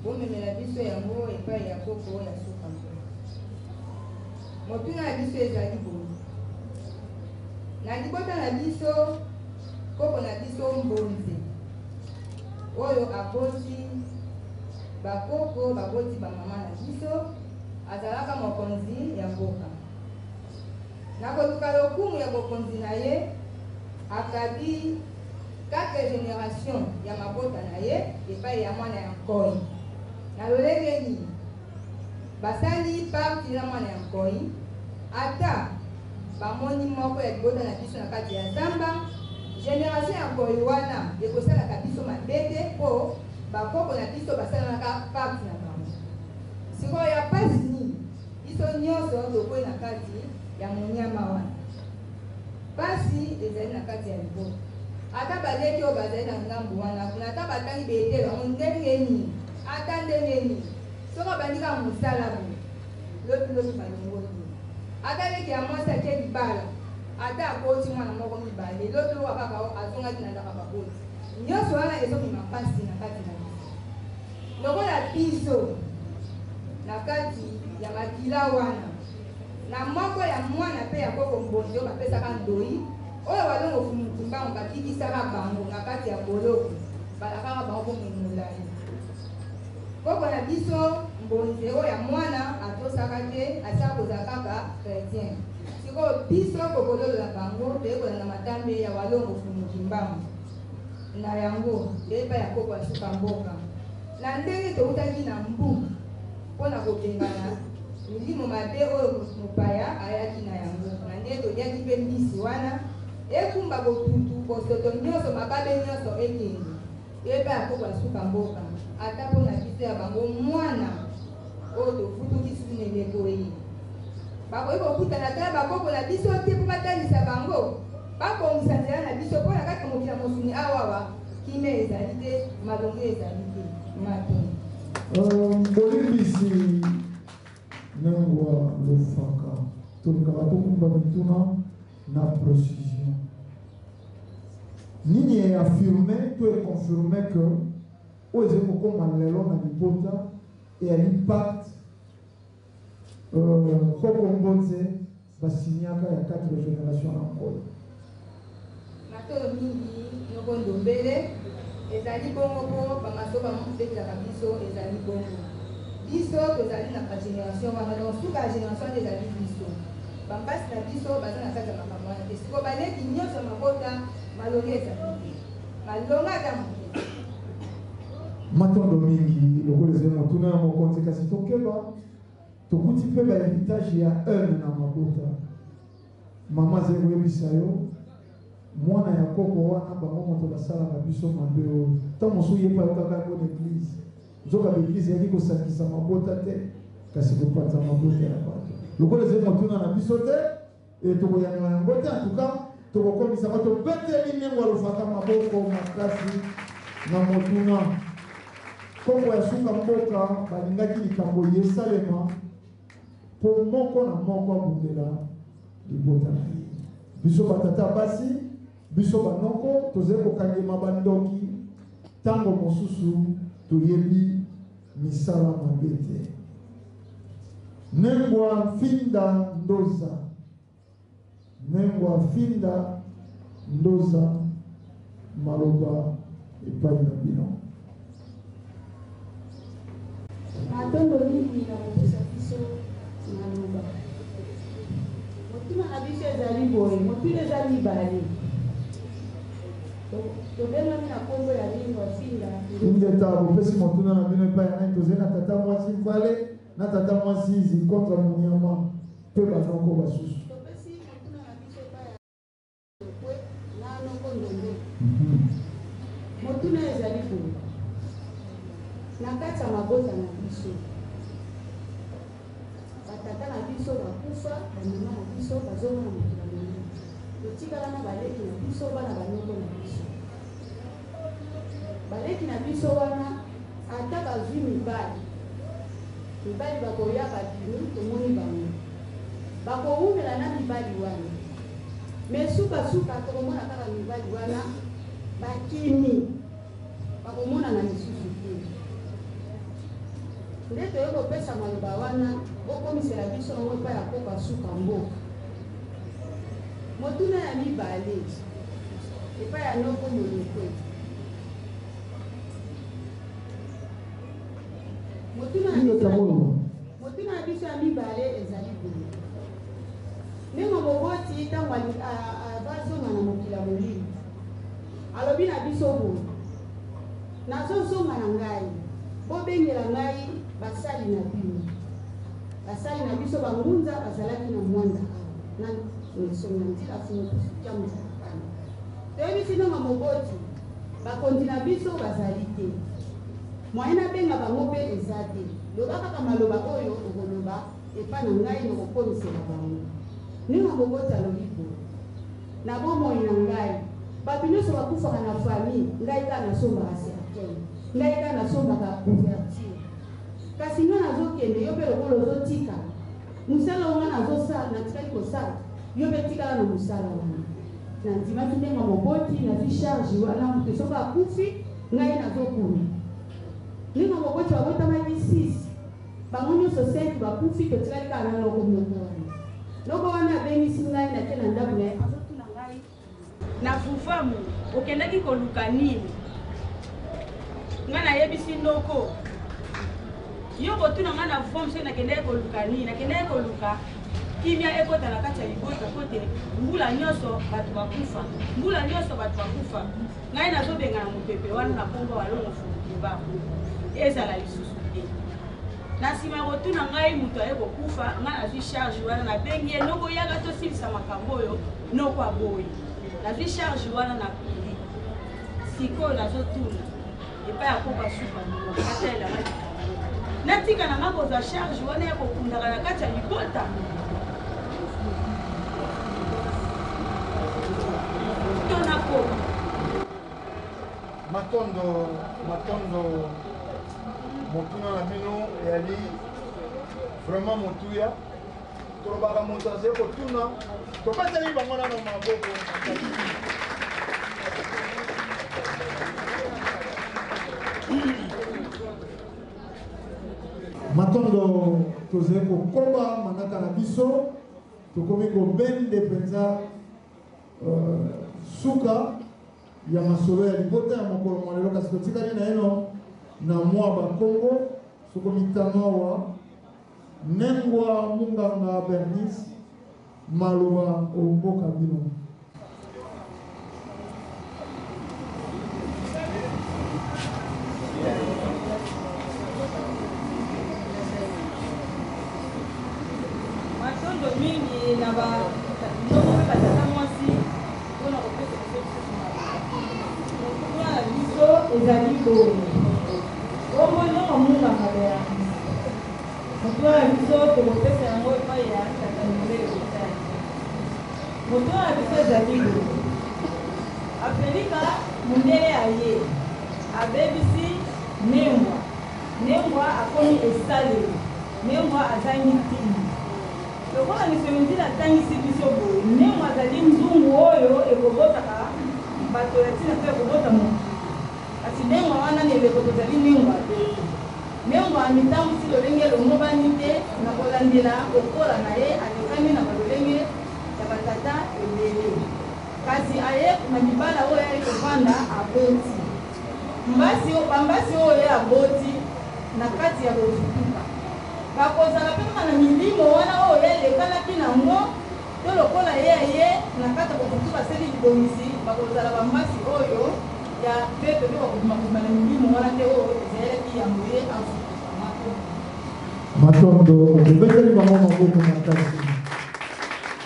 G: bomemela biso yango epai ya koko ya suka mboka. Motuna na biso ezali boye, Na libota na biso, koko na biso Mbonze oyo aboti bakoko baboti ba mama na biso, azalaka mokonzi ya mboka. Na koluka lokumu ya bokonzi na ye, akabi quatre generations ya mabota na ye epai ya mwana ya nkoyi. Na lolenge nini? Basali pacte na mwana ya nkoyi, ata bamoni moko ya libota na biso na kati ya zamba, generation ya nkoyi wana ekosalaka biso mabe te po bakoko na biso basalanaka pacte na bango. Sikoyo ya pasi nini? Biso nionso tokwei na kati ya moniama wana. Pasi ezali na kati ya libota. Ata baleki oyo bazali na ngambo wana kuna, ata batangi betelo yango ndenge nini, ata ndenge nini, soki abandi kaka mosala boye, lobi lobi balongoli ye. Ata leki ya mwasi ake libala, ata aboti mwana moko mibale, lobi lokola kaka o azongaki na ndako ya baboti. Nionso wana ezomema pasi na kati na biso. Lokola biso na kati ya makila wana, na moko ya mwana pe ya koko Mbonzi oyo bapesaka ndoyi, oyo Walongo Mfumu Kimbangu bakikisaka bango na kati ya boloko, balakaka bango bomoi molayi. Koko na biso Mbonze oyo ya mwana atosaka te, asila kozala kaka chretien. Sikoyo biso kokololo na bango toye kolanda matambe ya Walongo Mfumu Kimbangu. Na yango, toye epai ya koko ya suka mboka. Na ndenge towutaki na mbu mpo na kobengana milimo mabe oyo mopaya ayaki na yango, na ndenge toliaki mpe mbisi wana, ekumba botutu, bosoto nyonso, mababe nyonso ekende. Toye epai ya koko ya suka mboka, ata mpo na biso ya bango mwana oyo tofutuki susu na eleko eye. Bakoki kokutana ata na bakoko na biso te mpo batalisa bango, babongisa nzela na biso mpo na kati ya mokili ya mosuni awawa kimia ezali te, malonga ezali te. Matondo.
A: Bolimbisi Nengwa Lofaka, tolingaka tokumba mituna na precision. Nini e affirmer to e confirmer que oyo ezali kokoma lelo na libota eyali pacte Koko Mbonze ba signaka ya 4 generations na Nkolo?
G: Matondo mingi noko Ndombele, ezali bongo po ba masolo ba betelaka biso ezali bongo. Biso tozali na ba generation wana donc suka ya generation wana ezali biso. Ba mpasi na biso baza na kati ya makambo wana te. Sikoyo ba leki nionso ya mabota malonga ezali te. Malonga ata moke te.
A: Matondo mingi lokola ezali motuna ya mokonzi kasi tokeba tokuti mpe ba heritage ya haine na mabota. Mama azali koyebisa yo mwana ya koko wana bango moto basalaka biso mabe oyo ntango mosusu ye mpe ayokaka yango na eglise nzoka baeglise eyaki kosangisa mabota te kasi kopanza mabota ya bato lokola ezali motuna na biso te e tokoyanola yango te antuka tokokomisa yango tobeteli ndenge alofaka maboko makasi na motuna. Koko ya suka mboka balingaki likambo ye esalema mpo moko na moko abundela libota na ye. Biso batata basi, biso banoko tozali kokangema bandoki ntango mosusu toyebi misala mabe te. Nengwa Mfinda Ndoza, Nengwa Mfinda Ndoza, maloba epai na bino.
E: Matondo mingi na kopesa biso maloba. Motuna na biso ezali boye, motuna eza mibale. Tobengami na kombo ya Nengwa Finda.
A: Ingeta, bopesi motuna na bino epai ya nani? Tozali na tata mwasi Mvale na tata mwasi Zikonza Munyama mpe banoko basusu.
E: Topesi motuna na biso epai ya Lokwe na noko Ndombe. Motuna ezali boye, na kati ya mabota na biso, batata na biso bakufa, bamama na biso bazonga na mokili ya molimo, totikala na baleki na biso, bana banoko na biso. Baleki na biso wana ata bazwi mibali, mibali bakoya babimi, tomoni bango bakowumela na mibali wana, mais suka suka tokomona kaka mibali wana bakimi, bakomonana lisusu te. Nde toye kopesa maloba wana, bokomisela biso yango epai ya koko suka mboka. Motuna ya mibale epai ya noko Molokwe. Motuna na biso ya mibale ezali boye, ndenge moboti ntango azonga na mokili ya molimo alobi na biso boye, nazozonga na ngai, bobengela ngai basali na bino. Basali na biso bangunza bazalaki na mwanda awa na nsonga nzila fumu kya mozalakana. Toyebisi ndonga moboti, bakonzi na biso bazali te, moyen nabenga bango mpe eza te, loba kaka maloba oyo okoloba epa na ngai nakokomisela bango. Ndenge moboti alobi boye, na bomoi na ngai bato nyonso bakufaka na famille, ngai kaka nasombaka cercueil, ngai kaka nasombaka couverture, kasi ngai nazokende, yo mpe lokola ozotika mosala oyo ngai nazosala, natikali kosala, yo mpe tikala na mosala wana. Nandimaki ndenge moboti, nazwi charge wana, moto soki akufi ngai nazokunda. Ndenge moboti babotamaki 6, bango nyonso 5 bakufi, totikali kaka na noko moko wana. Noko wana abengisi ngai, nake na ndako na ye, azotuna ngai,
J: na Vuvamu okendaki koluka nini? Ngai nayebisi noko, yo kotuna ngai na Vuvamu soki nakendaki koluka nini? Nakendaki koluka kimia ekota na kati ya libota, po te mbula nyonso bato bakufa, mbula nyonso bato bakufa. Ngai nazobengana mopepe wana na kombo ya Walongo Mfumu Kimbangu, ezala lisusu te. Na nsima ya kotuna ngai moto aye kokufa, ngai nazwi charge wana, nabengi ye noko, yaka tosilisa makambo oyo. Noko aboyi, nazwi charge wana na pili. Sikoyo nazotuna epai ya koko asuka moko atalelanga likambo, natika na ngai kozwa charge wana ya kokundaka na kati ya libota. To nakoka.
A: Matondo, matondo, motuna na bino eyali vraiment motuya. Tolobaka moto azali kotuna, tobeteli bango nano maboko. Matondo, tozali kokoba manaka na biso, tokomi kobende mpenza suka ya masolo ya libota ya mokolo mwa lelo, kasi totikali naino na mwa bakongo soko mitano awa. Nengwa Munganga Bernice, maloba o mboka bino.
W: Matondo mingi na ba noko mpe batata mwasi mpona kopesa biso lisusu maloba. Motuna na biso ezali boye, Bongo noko Munganga Bernice, Motuna na biso tokopesa yango epai ya Tata Ndombele Botali. Motuna na biso ezali boye, Afelika mundele aye abebisi Nengwa. Nengwa akomi esalelo. Nengwa azangi ntina. Lokola Misongi Nzila atangisi biso boye, Nengwa azali nzungu oyo ekobotaka bato ya ntina to ekobota mokili. Kasi Nengwa wana na eleko tozali Nengwa abeli. Nengwa amitambwisi lolenge elongobani te na kolandela kokola na ye, alekani na balolenge ya batata ebele. Kasi aye na libala oyo aye kovanda aboti. Mbasi, bambasi oyo ye aboti na kati ya bovutuka bakozala mpe kaka na milimo wana oyo ye alekanaki na yango, to lokola ye aye na kati ya bovutuka asali libongisi, bakozala bambasi oyo ya pepe mpe bakobima kobima na milimo wana te oyo ezalelaki yambo ye avutuka. Matondo.
A: Matondo, tobeteli bango maboko makasi.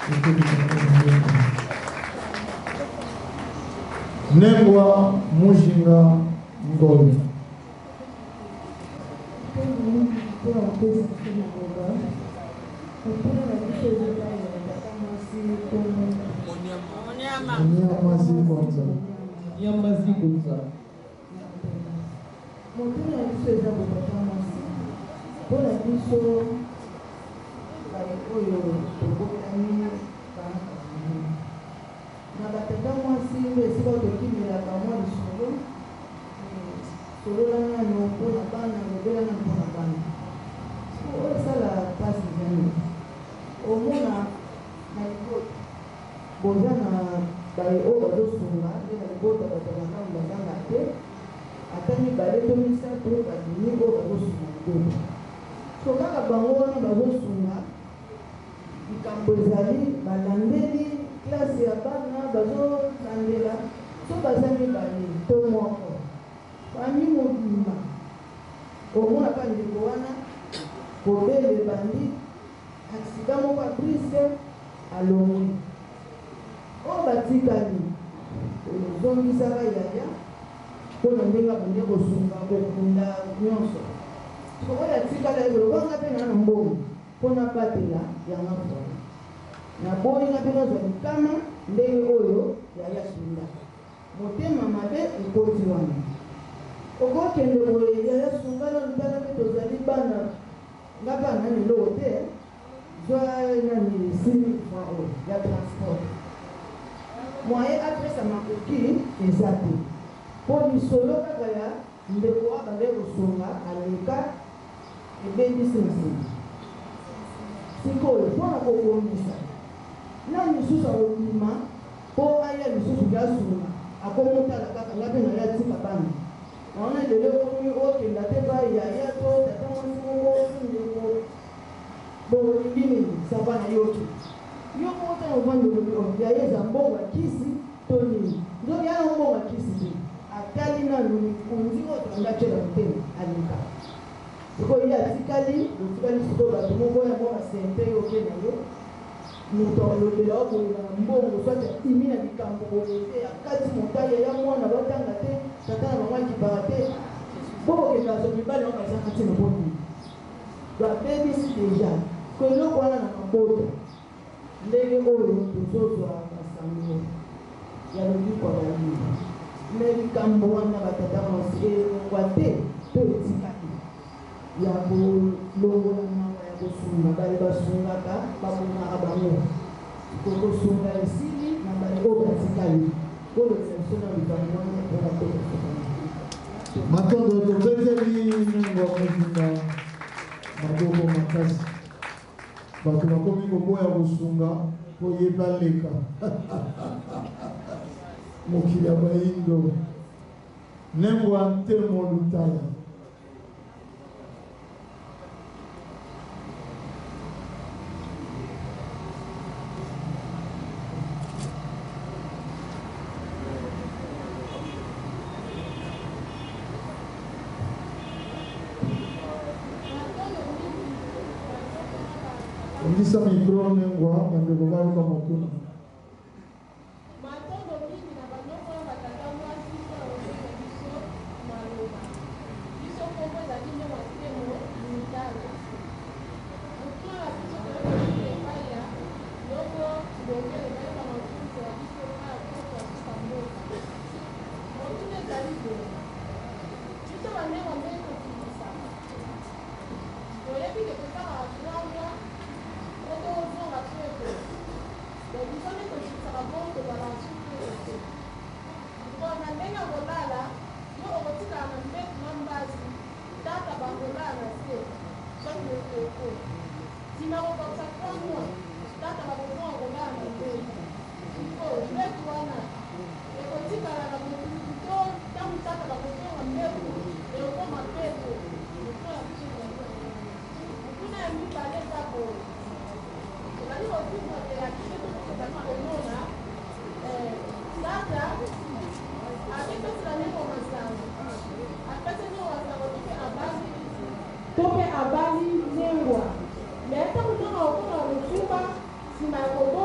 A: Tobeteli bango maboko. Nengwa Mujinga Ngoi. Monyama Zikonza.
B: Monyama Zikonza.
H: Motuna na biso eza boye tata mwasi, mpo na biso baye oyo tobotami bana Cameroun, Na ba tata mwasi nde esika oyo tokimelaka mwa lisolo, solola nanu mpo na bana, lobela nanu mpo na bana. Sikoyo oyo esala pasi eza nini? Omona na libota boza na baye oyo bazosunga nde na libota bato ya malamu bazanga te, ata mibale to misato babimi oyo bazosunga libota. Sikoyo kaka bango wana bazosunga Likambo ezali balandeli classe ya bana bazo landela soki baza mibale to moko famille mobimba omona kaka ndeko wana kobela ebandi accident moko ya brusque alongwe oyo batikali ozongisaka yaya pona ndenge abandi kosunga kokunda nionso sikoyo oyo atikali aye koloba nga pe naa na mbongo Mpo nabatela ya nga foyer. Naboyi nga mpe nazwa likama ndenge oyo yaya akenda. Motema mabe ekoti wana. Okokende boye yaya sunga nanu tala mpe tozali bana nga mpe na eloko te zwa nani 6000 francs oyo ya transport. Moyen apesa makoki eza te mpo lisolo kaka ya ndeko abandaki kosunga aleka. Ebebisi nsima. Sikoyo, mpo na kobongisa, nani lisusu akobima mpo aya lisusu ke asunga? Akomotala kaka, nga mpe naye atika bana. Wana lelo ekomi okenda te epai ya yaya to tata mwasi moko to ndeko. Bon, olingi nini? Ça va, nayoki. Yo moko ntango ovandi olobi, oh, yaya eza mbongo ya kisi to nini? Nzoka eya nango mbongo ya kisi te. Atali nanu mikonzi oyo tobanda atiela motema, aleka. Sikoyo ye atikali, botikali sikoyo batu moko ya mwa ba sente yo oke na yo, mutu akolobela yo boye na mbongo soit abimi na likambo boye te akati montagne ya mwana batanga te tata na bango akipaka te bo bokendaka zwa mibali yango bazanga ntina po nini babebisi deja ko eloko wana na mabota ndenge oyo tozozwa basango ya lobiko ya bayindo mais likambo wana ba tata mwasi elongwa te to etikali ya kolongola mawa ya kosunga baye basungaka babomaka bango sikoyo kosunga esili na baye oyo batikali bolobela biso na likambo wana mpona kotokoka.
A: Matondo tobeteli Nengwa Mujinga maboko makasi. Bato bakomi koboya kosunga po ye pe aleka. Mokili ya bayindo. Nengwa Ntemo Lutaya. Bongisa micro Nengwa, bandeko bayoka motuna.
M: Matondo mingi na ba noko na ba tata mwasi pona kopesa biso maloba. Biso kombo ezali Ndongo Temo Lutala. Motuna na biso toyei kotuna epai ya noko Ndombele bayeba na kokumisela biso epai ya koko ya suka mboka. Motuna ezali boye, biso ba Ndengwa ndenge totungisaka.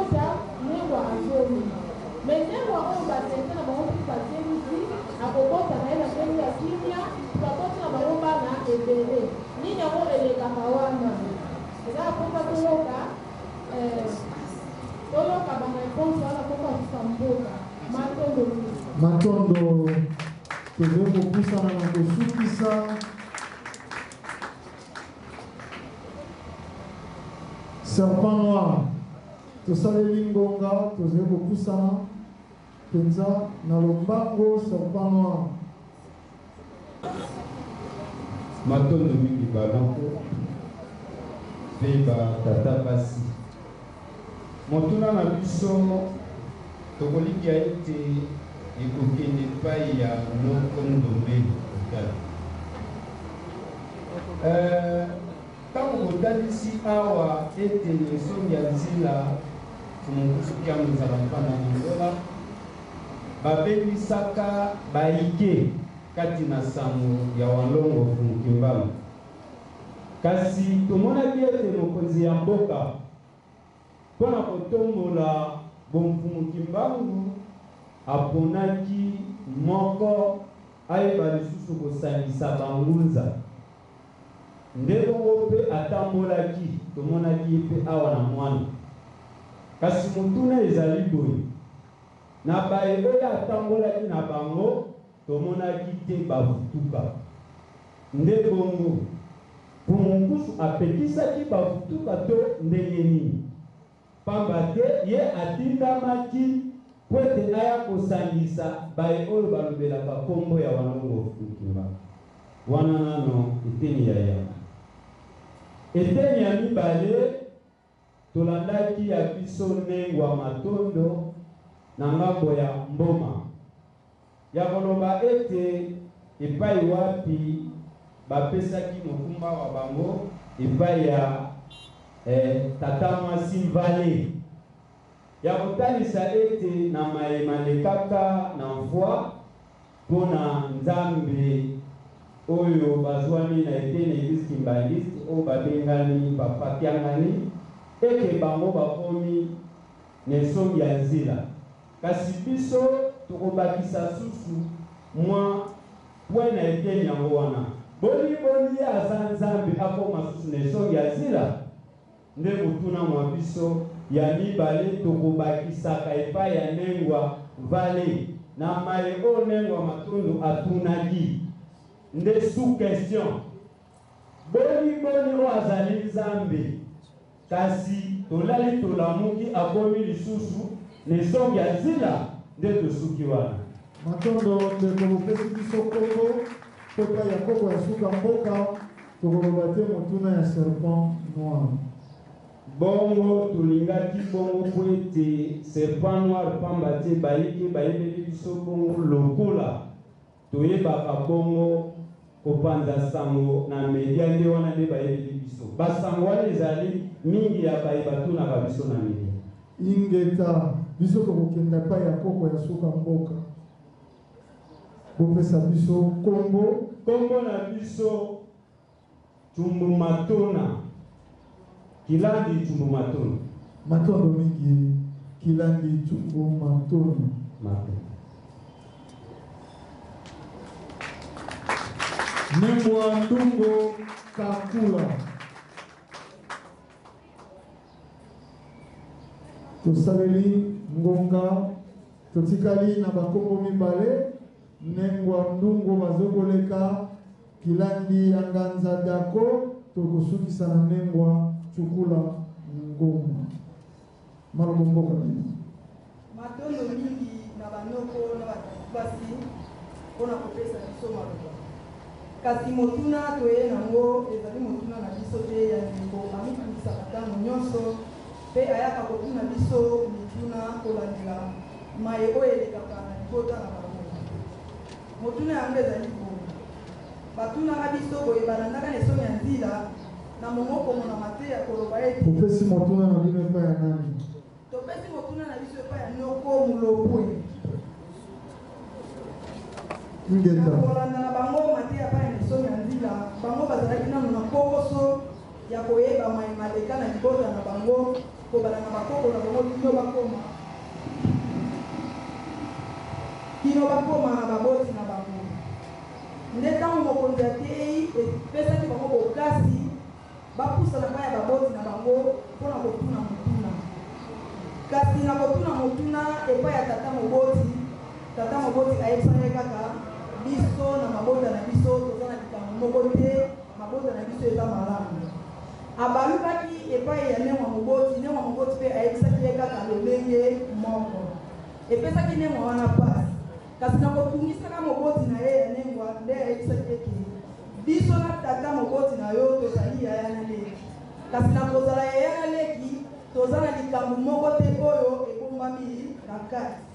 M: kobota nengwa azongi. Mais nengwa oyo ba tente na bango soki bazongisi akobota na ye na ndenge ya kimia baboti na bango bana ebele. Nini yango elekaka wana? Eza na posa toyoka eh, toyoka ba reponse wana koko asuka mboka. Matondo mingi.
A: Matondo, tozali kopusana na kosukisa. Serpent noir, tosaleli ngonga, tozali kopusana mpenza na lombango. Serpent noir.
I: Matondo mingi ba noko pe ba tata basi. Motuna na biso tokolikya ete ekokende epai ya noko Ndombele Botali. Eh, tango botalisi awa ete nsongi ya nzila Mfumu Nkusu Kiamu Nzala Mpanda na Angola babengisaka baike kati na sango ya Walongo Mfumu Kimbangu. Kasi tomonaki ete mokonzi ya mboka mpo na kotombola bomfumu Kimbangu aponaki moko ayeba lisusu kosangisa bangunza. Nde bongo mpe atambolaki, tomonaki ye mpe awa na Mwanda. Kasi motuna ezali boye, na baye oyo atambolaki na bango, tomonaki te bavutuka. Nde bongo, Mfumu Nkusu apekisaki bavutuka to ndenge nini? Pamba te ye atindamaki mpo ete aya kosangisa baye oyo balobelaka kombo ya Walongo Mfumu Kimbangu. Wana nano eteni ya yambo. Eteni ya mibale, tolandaki ya biso Nengwa Matondo na ngambo ya Mboma. Ya koloba ete epai wapi bapesaki mokumba wa bango epai ya tata mwasi Mvale. Ya kotalisa ete na maye malekaka na mfwa mpo na Nzambe oyo bazwami na eteni Eglise Kimbanguiste oyo babengami Papa Kiangani ete bango bakomi na esongi ya nzila. Kasi biso tokobakisa susu mwa point na eteni yango wana. Boni boni ye aza Nzambe akoma susu na esongi ya nzila? Nde motuna mwa biso ya mibale tokobakisaka epai ya Nengwa Vale na maye oyo Nengwa Matondo atunaki. Nde sous question. Boni boni oyo azali Nzambe kasi tolali tolamuki akomi lisusu na esongi ya nzila? Nde tosuki wana.
A: Matondo ndeko bopesi biso kombo mpo epai ya koko ya suka mboka tokoloba te motuna ya serpent noir.
I: Bongo tolingaki bongo mpo ete serpent noir pamba te bayike bayebeli biso bongo lokola Toyebaka bongo kopanza sango na media nde wana nde bayebeli biso. Ba sango wana ezali mingi ya baye batunaka biso na media.
A: Ingeta, biso tokokenda epai ya koko ya suka mboka. Bopesa biso kombo.
I: Kombo na biso Tsumbu Matona, Kilandi Tsumbu Matona.
A: Matondo mingi Kilandi Tsumbu Matona.
I: Matondo.
A: Nembwa Ndungo Kakula. Tosaleli ngonga, totikali na bakombo mibale, Nengwa Ndungo bazokoleka. Kilandi ya Nganza Dako tokosukisa na Nengwa Tsukula Ngoma. Malobo mboka bino.
H: Matondo mingi na ba noko na ba tata basi mpo na kopesa biso maloba. Kasi motuna toye nango ezali motuna na biso te ya ndeko amitungisaka tango nionso mpe ayaka kotuna biso mituna kolandela maye oyo elekaka na libota na bango. Motuna yango ezali boye, Batunaka biso boye balandaka na esongi ya nzila na mongo komona mateya koloba ete.
A: Bopesi motuna na bino epai ya nani?
H: Topesi motuna na biso epai ya noko Mulopwe.
A: Ingeta.
H: Na kolanda na bango mateya epai na esongi ya nzila, bango bazalaki nano na kpokoso ya koyeba maye maleka na libota na bango. Kobanda na bakoko na bango kino bakoma kino bakoma na baboti na bango. Nde tango mokonzi ateyi, epesaki bango bokasi bapusana epai ya baboti na bango mpo na kotuna motuna. Kasi na kotuna motuna epai ya tata moboti, tata moboti ayebisaka ye kaka, Biso na mabota na biso toza na likambo moko te, mabota na biso eza malamu. Abalukaki epai ya Nengwa moboti, Nengwa moboti mpe ayebisaki ye kaka lolenge moko. Epesaki Nengwa wana mpasi. Kasi na kotungisaka moboti na ye ya Nengwa nde ayebisaki ye ke, Biso na tata moboti na yo tozali yaya na leki. Kasi na kozala yaya na leki, toza na likambo moko te oyo ebombami na kati.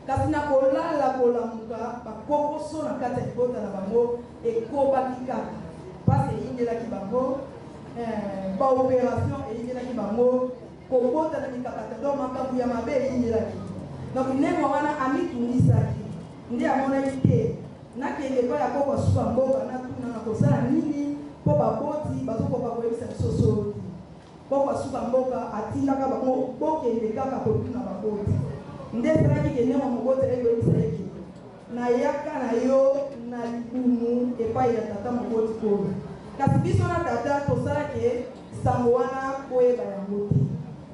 H: Kasi na kolala kolamuka, bakokoso na kati ya libota na bango ekobaki kaka. Mpasi eyingelaki bango, ee, ba operations eyingelaki bango, kobota na mikakatano, donc makambo ya mabe eyingelaki. Donc Nengwa wana amitungisaki, nde amonaki te nakende epai ya koko asuka mboka natuna nakosala nini mpo baboti bazokoka koyebisa biso solo te. Koko asuka mboka atindaka bango bokende kaka kotuna baboti. Nde esalaki ke Nengwa moboti ayaki koyebisa ye ke nayaka na yo na libumu epai ya tata moboti oyo. Kasi biso na tata tosala ke sango wana boyeba yango te.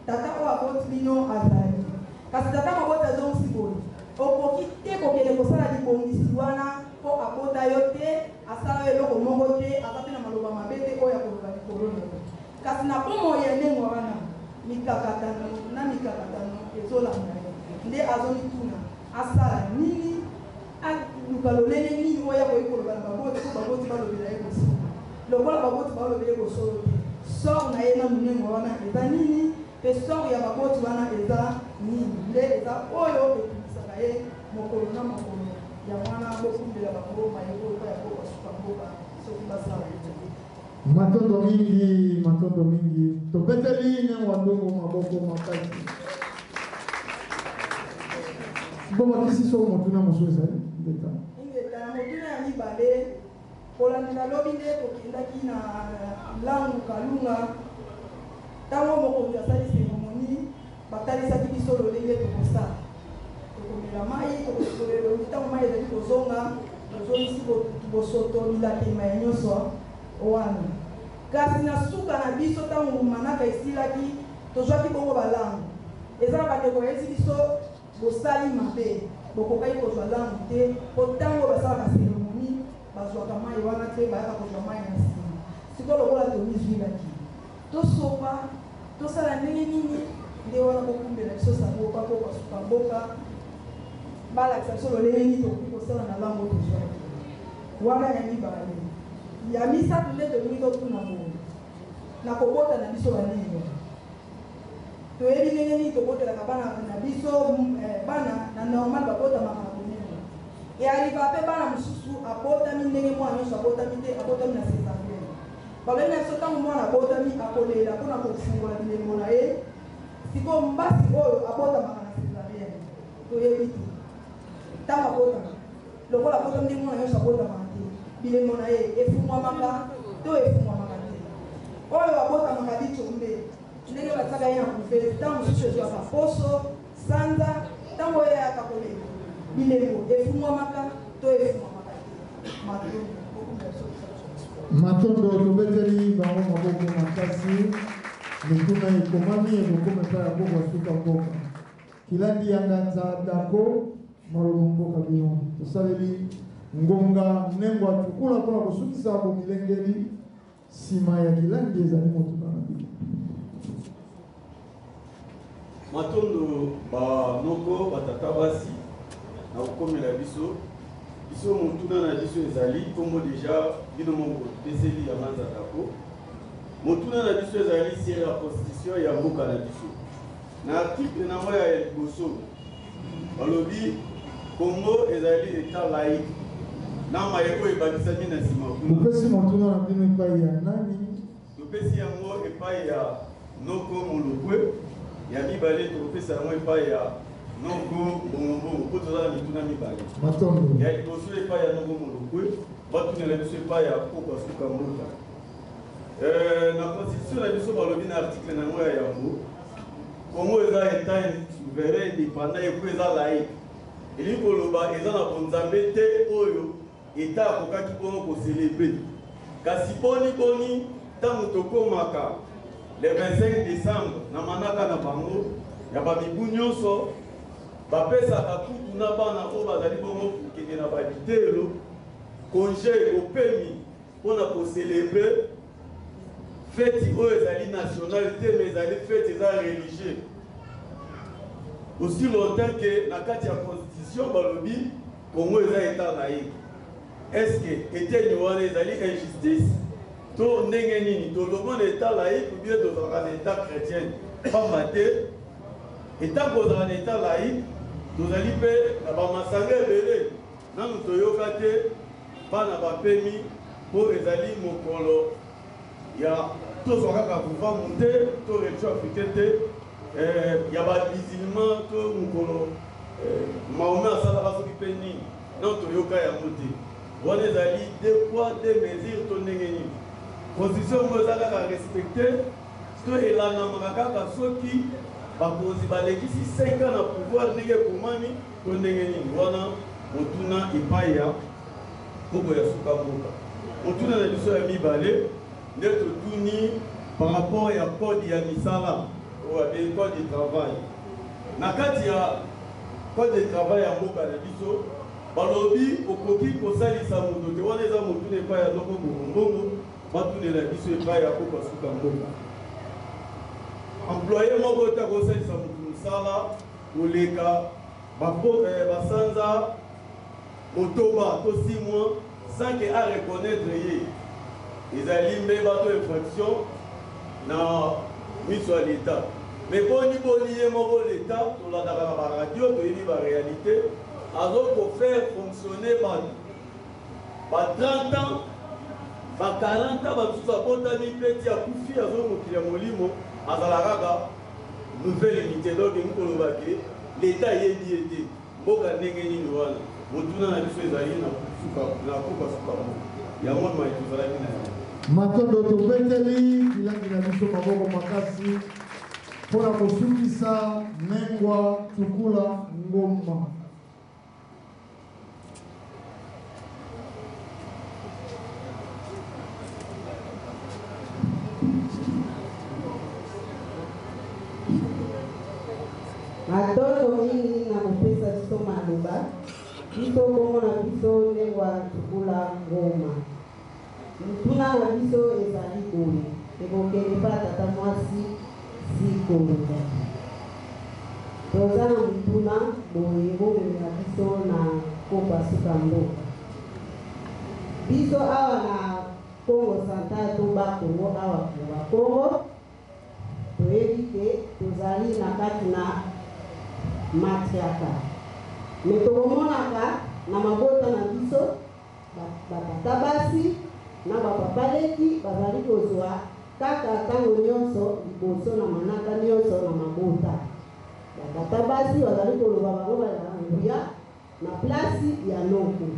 H: Tata oyo aboti bino azali. Kasi tata moboti azongisi boye, Okoki te kokende kosala libongisi wana mpo abota yo te, asala yo eloko moko te, aza mpe na maloba mabe te oyo akoloba likolo na yo. Kasi na bomoi ya ndenge wana, mikakatano na mikakatano ezolanda ye. Nde azomituna asala nini, aluka lolenge nini oyo akoki koloba na baboti mpo baboti balobela ye bosolo. Lokola baboti balobela ye bosolo te, sort na ye nanu ndenge wana eza nini, mpe sort ya baboti wana eza nini? Nde eza oyo etungisaka ye mokolo na mokolo. Yango wana bokumbela bango maye oyo epai ya koko asuka mboka soki basala yango.
A: Matondo mingi, matondo mingi. Tobeteli Nengwa Ndongo maboko makasi. Bobakisi soko motuna mosusu ezali ndeta.
H: Ingeta na motuna ya mibale kolandela lobi nde tokendaki na Langu Kalunga ntango mokonzi asali seremoni batalisaki biso lolenge tokosala tokomela mai tokosukola elongi ntango mai ezali kozonga tozongisi bosoto bilakeli maye nyonso wana. Kasi na suka na biso, tango manaka esilaki, tozwaki bongo ba langu. Eza na bandeko bayebisi biso, Bosali mabe, bokokaki kozwa langu te, po tango basalaka ceremonie, bazwaka mayi wana te, bayaka kozwa mayi na sima. Sikoyo lokola tomizwilaki, tosopa, tosala ndenge nini? Nde wana bokumbela biso sango pa po basuka mboka, balakisa biso lolenge nini tokoki kosala na langu oyo tozwaki. Wana ya mibale. Ya misato nde tolingi totuna boye, na kobota na biso banini wana, toyebi ndenge nini tobotelaka bana na biso? Bana na normal babotamaka na bonene. E arriva pe bana mosusu abotami ndenge mwana nyonso abotami te, abotami na cesarienne. Balobi na biso ntango mwana abotami akolela mpo na kofungola bilembo na ye. Sikoyo mbasi oyo abotamaka na cesarienne, toyebi te ntango abotamaka Lokola abotami ndenge mwana nyonso abotamaka te, bilembo na ye efungwamaka to efungwamaka te? Oyo abotamaka litshombe, ndenge batiaka ye na couveuse, ntango mosusu ezwaka poso, sanza, ntango oyo ayaka kolela, bilembo efungwamaka to efungwamaka te? Matondo. Bokumba biso kosala
A: Matondo, tobeteli bango maboko makasi. Mituna ekomami ekokoma epai ya koko asuka mboka. Kilandi ya nganza dako malobo mboka bino tosaleli ngonga nengo atukula mpona kosukisa bomilengeli nsima ya kilandi ezali motuna na bino.
I: Matondo ba noko ba tata basi na kokomela biso biso motuna na biso ezali nkombo deja bino moko bopeseli ya manza dako motuna na biso ezali sur la constitution ya mboka na biso Na article na yango ya liboso, balobi Congo ezali Etat laïque na maye oyo ebakisami na sima kuna.
A: Bopesi motuna na bino epai ya nani?
I: Topesi yango epai ya Noko Molokwe. Ya mibale tokopesa yango epai ya Noko Mbongombongo mpo toza na mituna mibale.
A: Matondo.
I: Ya liboso epai ya Noko Molokwe, batunela biso epai ya Koko Asuka Mboka. Na constitution na biso balobi na article na yango ya yambo.
K: Congo eza etat souverain indépendant et puis eza laïque. Elingi koloba eza na bonzambe te oyo etat akokaki bongo ko celebrer. Kasi boni boni ntango tokomaka le 25 décembre na manaka na bango ya ba mibu nyonso, bapesaka kutu na bana oyo bazali bongo kokende na ba biteyelo congé bopemi mpo na ko celebrer feti oyo ezali nationale te, mais ezali feti eza religieux. Aussi longtemps que na kati ya constitution balobi Congo eza etat laïque, est-ce que eteni wana ezali injustice to ndenge nini? Tolongo na etat laïque ou bien tozalaka na etat chrétien? Pamba te etat kozala na etat laïque, tozali mpe na bamasanga ebele nanu toyoka te bana bapemi mpo ezali mokolo ya tozwa kaka vuvamu te to religion africain te, ya ba musulman to mokolo Mahomet asalaka soki mpe nini, non toyoka yango te. Wana ezali deux poids deux mesures to ndenge nini? Constitution yango eza kaka respecte to elandamaka kaka soki bakonzi balekisi 5 ans na pouvoir ndenge ekomami to ndenge nini? Wana motuna epai ya koko ya suka mboka. Motuna na biso ya mibale nde totuni par rapport ya code ya misala oyo babengi code du travail. Na kati ya code de travail ya mboka na biso balobi okoki kosalisa moto te. Wana eza motuna epai ya noko Bongombongo, batunela biso epai ya koko asuka mboka. Employe moko te akosalisa moto mosala koleka basanza 6 to 6 mois sans que a reconnaître ye. Ezali mbeba to infraction na miso ya l'Etat. Mais boni boni ye moko l'Etat, tolandaka na ba radio, toyebi ba réalité, azo ko faire fonctionner bato ba 30 ans, ba 40 ans, basusu abotami mpe ti akufi azo mokili ya molimo, azala kaka nouvelle unité. Donc elingi koloba ke l'Etat ayebi ye te. Mboka ndenge nini wana? Motuna na biso ezali na suka na koka suka mboka yango mai tozalaki na yango.
A: Matondo, tobeteli kilangi na biso maboko makasi mpo na kosukisa Nengwa Tukula Ngoma.
L: Matondo mingi na kopesa biso maloba. Biso kombo na biso Ndengwa Tukula Ngoma. Motuna na biso ezali boye, ekokende epai ya tata mwasi Sikonda. Toza na motuna boye, bomemela biso na Kopa Suka Mboka. Biso awa na Kongo Central to Bas Congo awa na Bakongo, toyebi ke tozali na kati na matriarcat. Mais tokomonaka na mabota na biso ba tata basi na ba papa leki bazali kozwa kaka tango nionso liboso na manaka nionso na mabota. Ba tata basi bazali koloba bango bazala na nguya na place ya noko.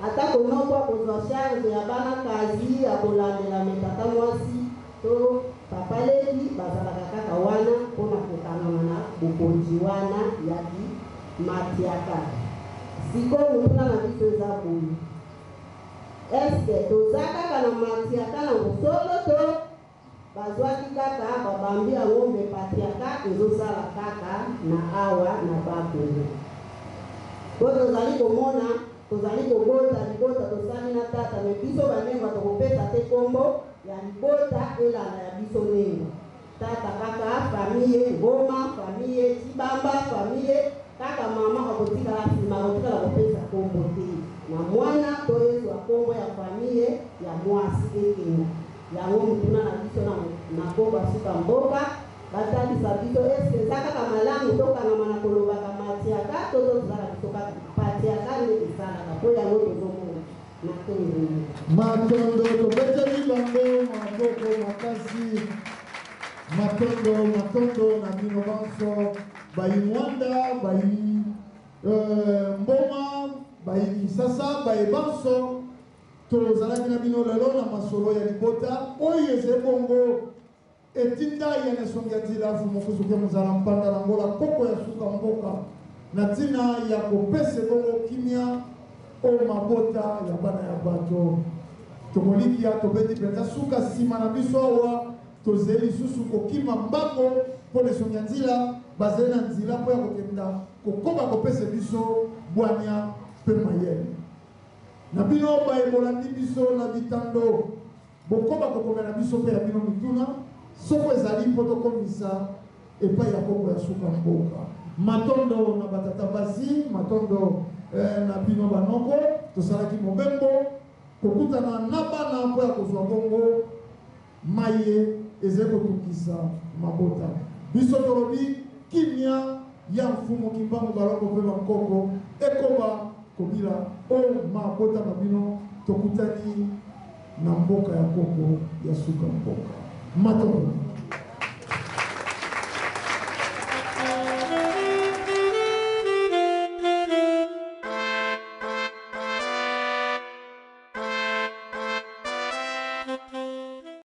L: Atako noko akozwa charge ya bana kazi akolandela mais tata mwasi to papa leki bazalaka kaka wana pona kokangama na bokonzi wana ya ki matriarcat. Sikoyo motuna na biso eza boye, est ce que toza kaka na matriarcat na bosolo to bazwaki kaka babambi yango mais patriarcat ezosala kaka na awa na Bas-Congo? Po tozali komona tozali kobota libota tosali na tata mais biso ba Nengwa tokopesa te kombo ya libota elanda ya biso Nengwa. Tata kaka famille Ngoma, famille Tshibamba, famille kaka mama akotikala sima akotikala kopesa kombo te na mwana to ezwa kombo ya famille ya mwasi ekenda. Yango motuna na biso na na koba suka mboka batalisa biso est ce que eza kaka malamu tokangama na kolobaka matriarcat to to tozala biso kaka patriarcat nde esalaka po yango tozomona.
A: Matondo, tobeteli bango maboko makasi. Matondo, matondo na bino banso bayi Mwanda, bayi Mboma, bayi Kisasa, baye banso tozalaki na bino lelo na masolo ya libota oyo ezali bongo. Etinda ya na songi ya nzila Mfumu Nkusu Kia Muzala Mpanda na Ngola koko ya suka mboka na ntina ya kopesa bongo kimia o mabota ya bana ya bato. Tokolikia tobeti mpenza suka nsima na biso awa, tozeli lisusu kokima mbango mpo na esongi ya nzila, bazali na nzila mpo ya kokenda kokoba kopesa biso bwanya mpe mayele. Na bino baye bolandi biso na bitando, bokoba kokomela biso mpe ya bino mituna soko ezali mpo tokomisa epai ya koko ya suka mboka. Matondo na batata basi, matondo na bino banoko, tosalaki mobembo kokutana na bana mpo ya kozwa bongo maye ezali kotungisa mabota. Biso tolobi kimia ya Mfumu Kimbangu Balongo mpe bankoko ekoba kobila o mabota na bino. Tokutani na mboka ya koko ya suka mboka. Matondo.